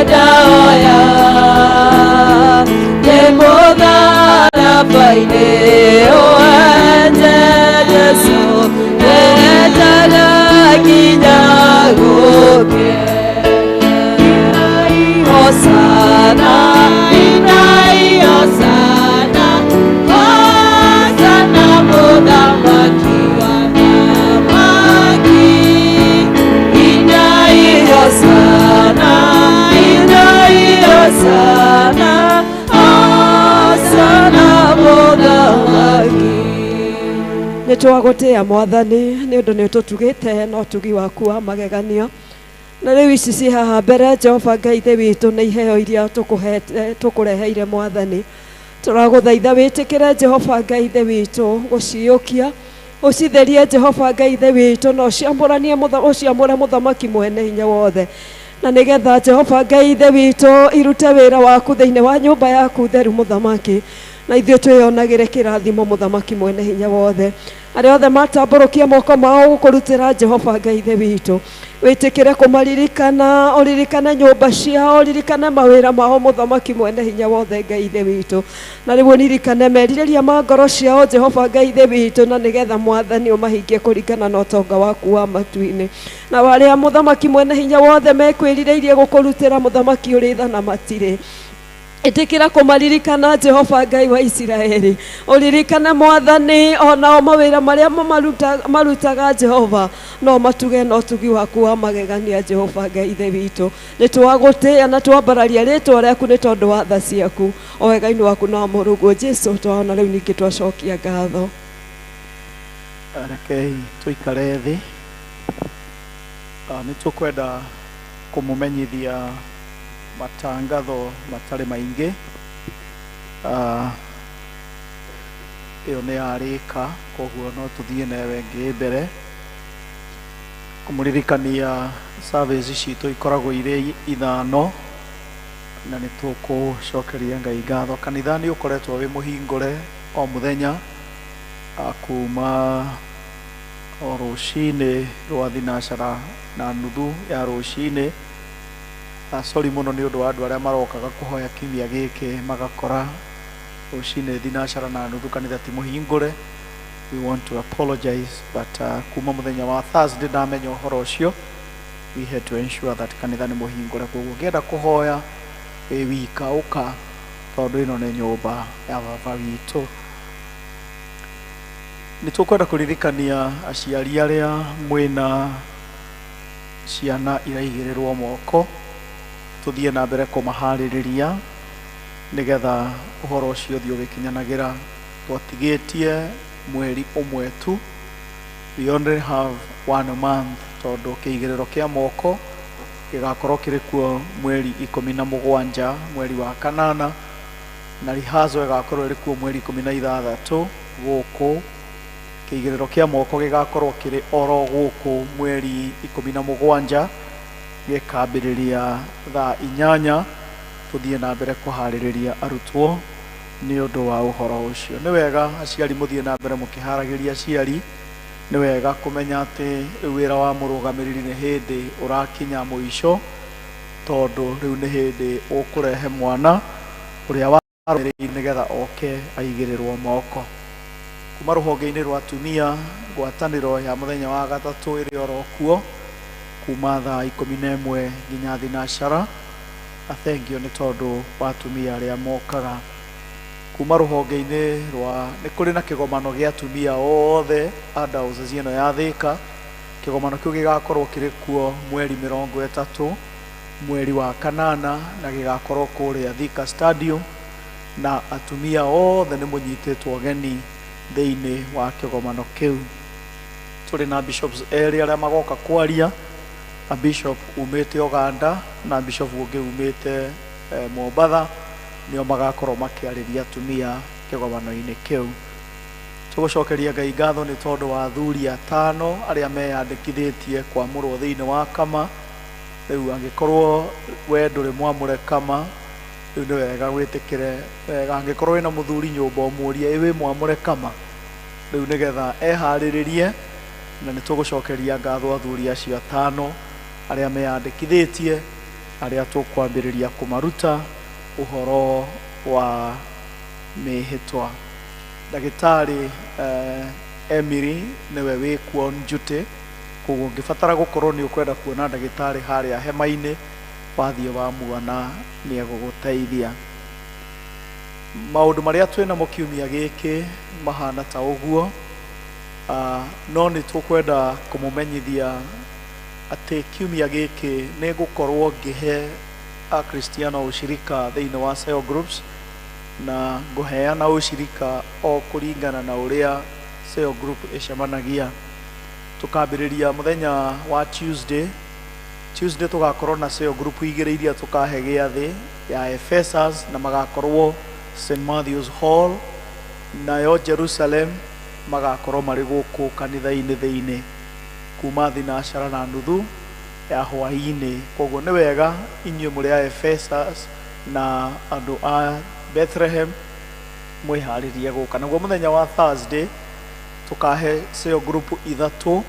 ndaoya, ndĩ mũtharaba-inĩ Ngai nĩ ũhete Jesũ ndeetaga nginya gũkĩe. Hosana, inai hosana, hosana mũthamaki wa thamaki. Inai hosana, inai hosana, hosana mũthamaki. Nĩ twagũtĩa Mwathani nĩ ũndũ nĩ ũtũtugĩte na ũtugi waku wa mageganio. Na rĩu ici ciĩ haha mbere Jehova Ngai Ithe witũ nĩ iheo iria tũkũhete tũkũreheire Mwathani. Tũragũthaitha wĩtĩkĩre Jehova Ngai Ithe witũ gũciyũkia, ũcitherie Jehova Ngai Ithe witũ na ũciamũranie ũciamũre mũthamaki mwene hinya wothe, na nĩgetha Jehova Ngai Ithe witũ irute wĩra waku thĩinĩ wa nyũmba yaku theru mũthamaki, na ithuĩ twĩyonagĩre kĩrathimo mũthamaki mwene hinya wothe. Arĩa othe matambũrũkia moko mao gũkũrutĩra Jehova Ngai Ithe witũ, wĩtĩkĩre kũmaririkana, ũririkane nyũmba ciao, ũririkane mawĩra mao mũthamaki mwene hinya wothe Ngai Ithe witũ, na rĩu ũririkane merirĩria ma ngoro ciao Jehova Ngai Ithe witũ, na nĩgetha Mwathani ũmahingie kũringana na ũtonga waku wa matu-inĩ. Na arĩa mũthamaki mwene hinya wothe mekwĩrirĩirie gũkũrutĩra mũthamaki ũrĩ tha na matirĩ, ĩtĩkĩra kũmaririkana Jehova Ngai wa Isiraeli, ũririkane Mwathani onao mawĩra marĩa marutaga Jehova, no matuge na ũtugi waku wa magegania Jehova Ngai Ithe witũ. Nĩ twagũtĩĩa na twambararia rĩtwa rĩaku nĩ tondũ wa tha ciaku, o wega-inĩ waku na wa mũrũguo Jesu twaona rĩu ningĩ twacokia ngatho. Rekei tũikare thĩ. Nĩ tũkwenda kũmũmenyithia matangatho matarĩ maingĩ. Ĩyo nĩ yarĩka, koguo no tũthiĩ na ĩyo ĩngĩ mbere. Kũmũririkania service citũ ikoragwo irĩ ithano, na nĩ tũkũcokeria Ngai ngatho. Kanitha nĩ ũkoretwo wĩ mũhingũre o mũthenya, kuma o rũcinĩ rwa thinacara na nuthu ya rũcinĩ. Sorry mũno nĩ ũndũ wa andũ arĩa marokaga kũhoya kiumia gĩkĩ magakora rũcinĩ thinacara na nuthu kanitha ti mũhingũre. We want to apologize, but kuma mũthenya wa Thursday ndamenya ũhoro ũcio, we had to ensure that kanitha nĩ mũhingũre. Koguo ũngĩenda kũhoya wĩ wika ũka, tondũ ĩno nĩ nyũmba ya baba witũ. Nĩ tũkwenda kũririkania aciari arĩa mwĩna ciana iraigĩrĩrwo moko, tũthiĩ na mbere kũmaharĩrĩria nĩgetha ũhoro ũcio ũthiĩ ũgĩkinyanagĩra. Twatigĩtie mweri ũmwe tu, we only have one month, tondũ kĩigĩrĩro kĩa moko gĩgakorwo kĩrĩ kuo mweri 17 mweri wa kanana, na rehearsal ĩgakorwo ĩrĩ kuo mweri 16 gũkũ. Kĩigĩrĩro kĩa moko gĩgakorwo kĩrĩ oro gũkũ mweri 17, gĩkambĩrĩria thaa 8. Tũthiĩ na mbere kũharĩrĩria arutwo nĩ ũndũ wa ũhoro ũcio. Nĩ wega aciari mũthiĩ na mbere mũkĩharagĩria aciari. Nĩ wega kũmenya atĩ rĩu wĩra wa mũrũgamĩrĩri nĩ hĩndĩ ũrakinya mũico, tondũ rĩu nĩ hĩndĩ ũkũrehe mwana ũrĩa warũmĩrĩire nĩgetha oke aigĩrĩrwo moko. Kuma rũhonge-inĩ rwa atumia, ngwatanĩro ya mũthenya wa gatatũ ĩrĩ oro kuo kuma thaa 11 nginya thinacara. Na thengio nĩ tondũ wa atumia arĩa mokaga. Kuma rũhonge-inĩ rwa, nĩ kũrĩ na kĩgomano gĩa atumia othe a diocese ĩno ya Thĩka. Kĩgomano kĩu gĩgakorwo kĩrĩ kuo mweri 30 mweri wa kanana, na gĩgakorwo kũrĩa Thika Stadium, na atumia othe nĩ mũnyitĩtwo ũgeni thĩinĩ wa kĩgomano kĩu. Tũrĩ na bishops erĩ arĩa magoka kwaria, na bishop umĩte Uganda na bishop ũngĩ umĩte Mombatha, nĩo magakorwo makĩarĩria atumia kĩgomano-inĩ kĩu. Tũgũcokeria Ngai ngatho nĩ tondũ wa athuri atano arĩa meyandĩkithĩtie kwamũrwo thĩinĩ wa kama. Rĩu angĩkorwo we ndũrĩ mwamũre kama, rĩu nĩ wega wĩtĩkĩre wega. Angĩkorwo wĩna mũthuri nyũmba ũmũrie, ĩ wĩ mwamũre kama? Rĩu nĩgetha eharĩrĩrie, na nĩ tũgũcokeria ngatho athuri acio atano arĩa meyandĩkithĩtie, arĩa tũkwambĩrĩria kũmaruta ũhoro wa mĩhĩtwa. Ndagĩtarĩ Emily nĩwe wĩkuo on duty, koguo ũngĩbatara gũkorwo nĩ ũkwenda kuona ndagĩtarĩ harĩa hema-inĩ, wathiĩ wamuona nĩ egũgũteithia. Maũndũ marĩa twĩnamo kiumia gĩkĩ mahana ta ũguo, no nĩ tũkwenda kũmũmenyithia atĩ kiumia gĩkĩ nĩ ngũkorwo ngĩhe Akristiano ũcirika thĩinĩ wa cell groups, na ngũheana ũcirika o kũringana na ũrĩa cell group ĩcemanagia. Tũkambĩrĩria mũthenya wa Tuesday. Tuesday tũgakorwo na cell group igĩrĩ iria tũkahe gĩathĩ ya Ephesus, na magakorwo St Matthew's Hall, nayo Jerusalem magakorwo marĩ gũkũ kanitha-inĩ thĩinĩ kuma thinacara na nuthu ya hwaĩ-inĩ. Koguo nĩ wega inyuĩ mũrĩ a Ephesus na andũ a Bethlehem mwĩharĩrie gũka. Naguo mũthenya wa Thursday tũkahe cell group ithatũ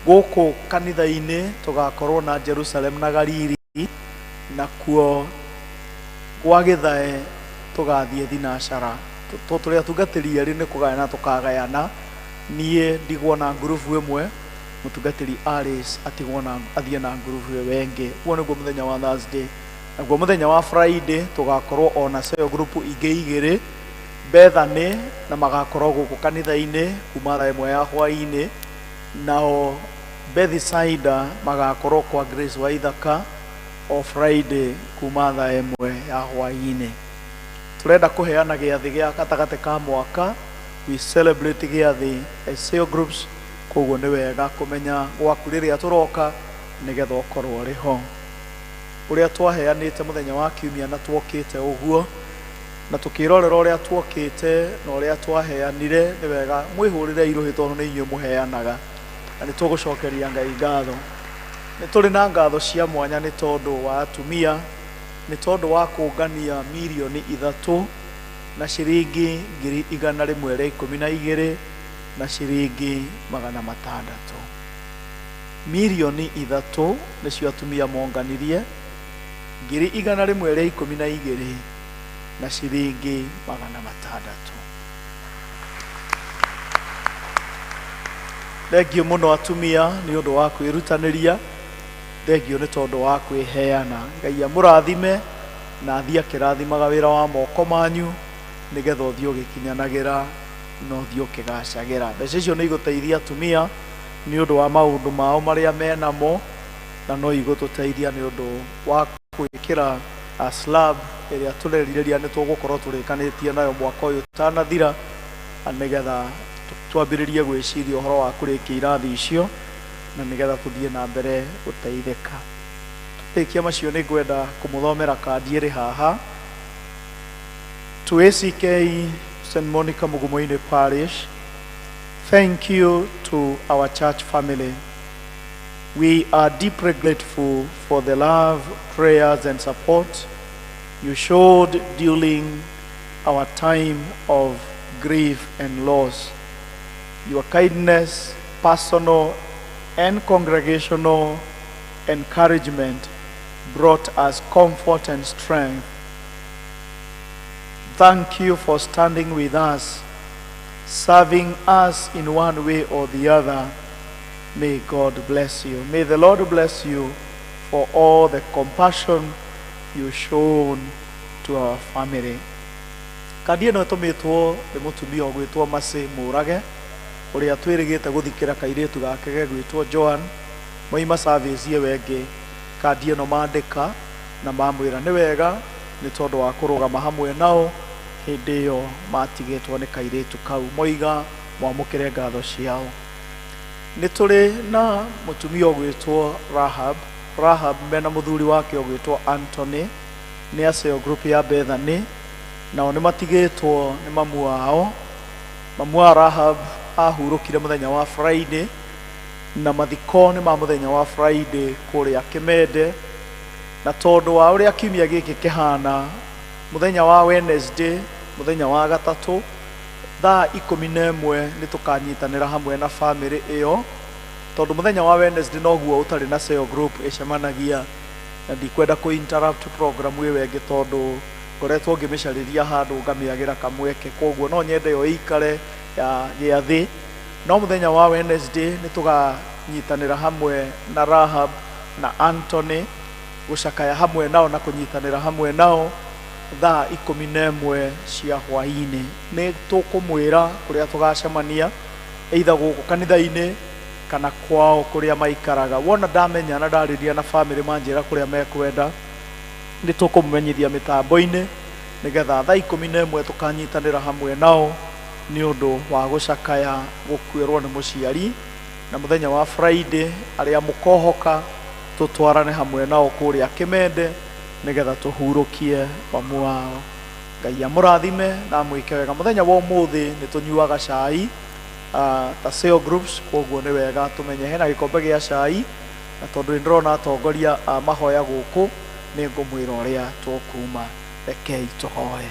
gũkũ kanitha-inĩ, tũgakorwo na Jerusalem na Galili, nakuo gwa Gĩthae tũgathiĩ thinacara. To tũrĩ atungatĩri erĩ nĩ kũgayana tũkagayana, niĩ ndigwo na ngurubu ĩmwe, mũtungatĩri Alice atigwo na athiĩ na ngurubu ĩyo ĩngĩ. Ũguo nĩguo mũthenya wa Thursday. Naguo mũthenya wa Friday tũgakorwo ona cell group ingĩ igĩrĩ Bethany, na magakorwo gũkũ kanitha-inĩ kuma thaa ĩmwe ya hwaĩ-inĩ, nao Bethsaida magakorwo kwa Grace Waithaka o Friday kuma thaa ĩmwe ya hwaĩ-inĩ. Tũrenda kũheana gĩathĩ gĩa gatagatĩ ka mwaka, we celebrate gĩathĩ as cell groups, koguo nĩ wega kũmenya gwaku rĩrĩa tũroka nĩgetha ũkorwo ũrĩ ho. Ũrĩa twaheanĩte mũthenya wa kiumia na twokĩte ũguo, na tũkĩrorera ũrĩa twokĩte na ũrĩa twaheanire, nĩ wega mwĩhũrĩre irũhĩ tondũ nĩ inyuĩ mũheanaga, na nĩ tũgũcokeria Ngai ngatho. Nĩ tũrĩ na ngatho cia mwanya nĩ tondũ wa atumia, nĩ tondũ wa kũngania 3,000,000 na ciringi 112,600. 3,000,000 nĩcio atumia monganirie, 112,600. Thengio mũno atumia nĩ ũndũ wa kwĩrutanĩria, thengio nĩ tondũ wa kwĩheana. Ngai amũrathime na athiĩ akĩrathimaga wĩra wa moko manyu, nĩgetha ũthiĩ ũgĩkinyanagĩra na ũthiĩ ũkĩgacagĩra. Mbeca icio nĩ igũteithia atumia nĩ ũndũ wa maũndũ mao marĩa menamo, na no igũtũteithia nĩ ũndũ wa gwĩkĩra slab ĩrĩa tũrerirĩria nĩ tũgũkorwo tũrĩkanĩtie nayo mwaka ũyũ ũtanathira, na nĩgetha twambĩrĩrie gwĩciria ũhoro wa kũrĩkia irathi icio, na nĩgetha tũthiĩ na mbere gũteithĩka. Tũrĩkia macio nĩ ngwenda kũmũthomera kandi ĩrĩ haha. To ACK St. Monica Mugumoini Parish, thank you to our church family. We are deeply grateful for the love, prayers, and support you showed during our time of grief and loss. Your kindness, personal and congregational encouragement brought us comfort and strength. Thank you for standing with us, serving us in one way or the other. May God bless you. May the Lord bless you for all the compassion you shown to our family. Kandi ĩno ĩtũmĩtwo nĩ mũtumia ũgwĩtwo Mercy Mũrage, ũrĩa twĩrĩgĩte gũthikĩra kairĩtu gake gegwĩtwo Joan. Moima service ĩyo ĩngĩ, kandi ĩno mandĩka na mamwĩra nĩ wega nĩ tondũ wa kũrũgama hamwe nao hĩndĩ ĩyo matigĩtwo nĩ kairĩtu kau. Moiga mwamũkĩre ngatho ciao. Nĩ tũrĩ na mũtumia ũgwĩtwo Rahab. Rahab mena mũthuri wake ũgwĩtwo Anthony nĩ a cell group ya Bethany, nao nĩ matigĩtwo nĩ mamu wao. Mamu wa Rahab ahurũkire mũthenya wa Friday, na mathiko nĩ ma mũthenya wa Friday kũrĩa Kĩmende, na tondũ wa ũrĩa kiumia gĩkĩ kĩhana, mũthenya wa Wednesday, mũthenya wa gatatũ, thaa 11 nĩ tũkanyitanĩra hamwe na famĩlĩ ĩyo, tondũ mũthenya wa Wednesday noguo ũtarĩ na cell group ĩcemanagia, na ndikwenda kũ interrupt program ĩyo ĩngĩ tondũ Ngoretwo ngĩmĩcarĩria handũ ngamĩagĩra kamweke, koguo no nyende yo ĩikare ya gĩathĩ. No mũthenya wa Wednesday nĩ tũganyitanĩra hamwe na Rahab na Anthony gũcakaya hamwe nao na kũnyitanĩra hamwe nao thaa 11 cia hwaĩ-inĩ. Nĩ tũkũmwĩra kũrĩa tũgacemania, either gũkũ kanitha-inĩ kana kwao kũrĩa maikaraga. Wona ndamenya na ndarĩria na bamĩrĩ manjĩra kũrĩa mekwenda, nĩ tũkũmũmenyithia mĩtambo-inĩ nĩgetha thaa 11 tũkanyitanĩra hamwe nao nĩ ũndũ wa gũcakaya gũkuĩrwo nĩ mũciari. Na mũthenya wa Friday arĩa mũkohoka tũtwarane hamwe nao kũrĩa Kĩmende nĩgetha tũhurũkie mamu wao. Ngai amũrathime na amwĩke wega. Mũthenya wa ũmũthĩ nĩ tũnyuaga cai ta sale groups, koguo nĩ wega tũmenye hena gĩkombe gĩa cai, na tondũ nĩ ndĩrona atongoria a mahoya gũkũ, nĩ ngũmwĩra ũrĩa tũkuma. Rekei tũhoe.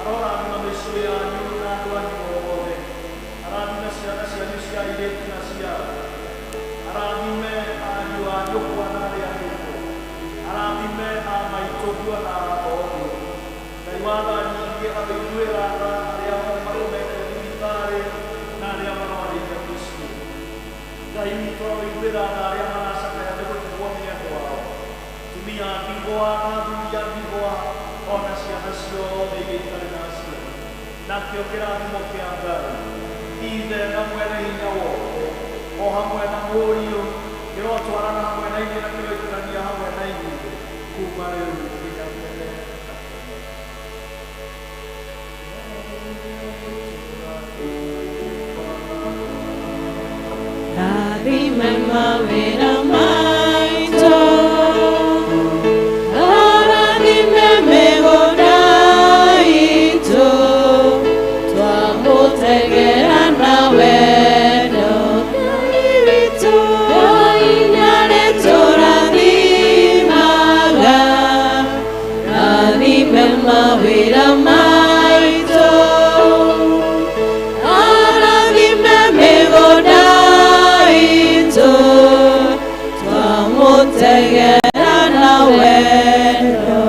Arora, Ndangĩigua na tha ũguo. Ngai wa tha nyingĩ aroiguĩra tha arĩa othe makomete thibitarĩ na arĩa marwarĩte mĩciĩ. Ngai witũ aroiguĩra tha arĩa maracakaya nĩ gũtigwo nĩ endwa ao. Atumia a ndigwa na athuri a ndigwa ona ciana ciothe iria itarĩ na aciari. Nakĩo kĩrathimo kĩa Ngai Ithe na mwene hinya wothe o hamwe na Mũriũ kĩrotwarana hamwe na inyuĩ na kĩroikarania hamwe na inyuĩ kuma rĩu nginya tene na tene. Rathime mawĩra maitũ, arathime mĩgũnda itũ, twamũtegera na wendo. Ngai witũ, Ngai nĩarĩtũrathimaga, rathime mawĩra maitũ. Arathime mĩgũnda itũ, twamũtegera na wendo.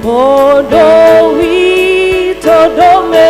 Mũndũ witũ ndũmĩrĩri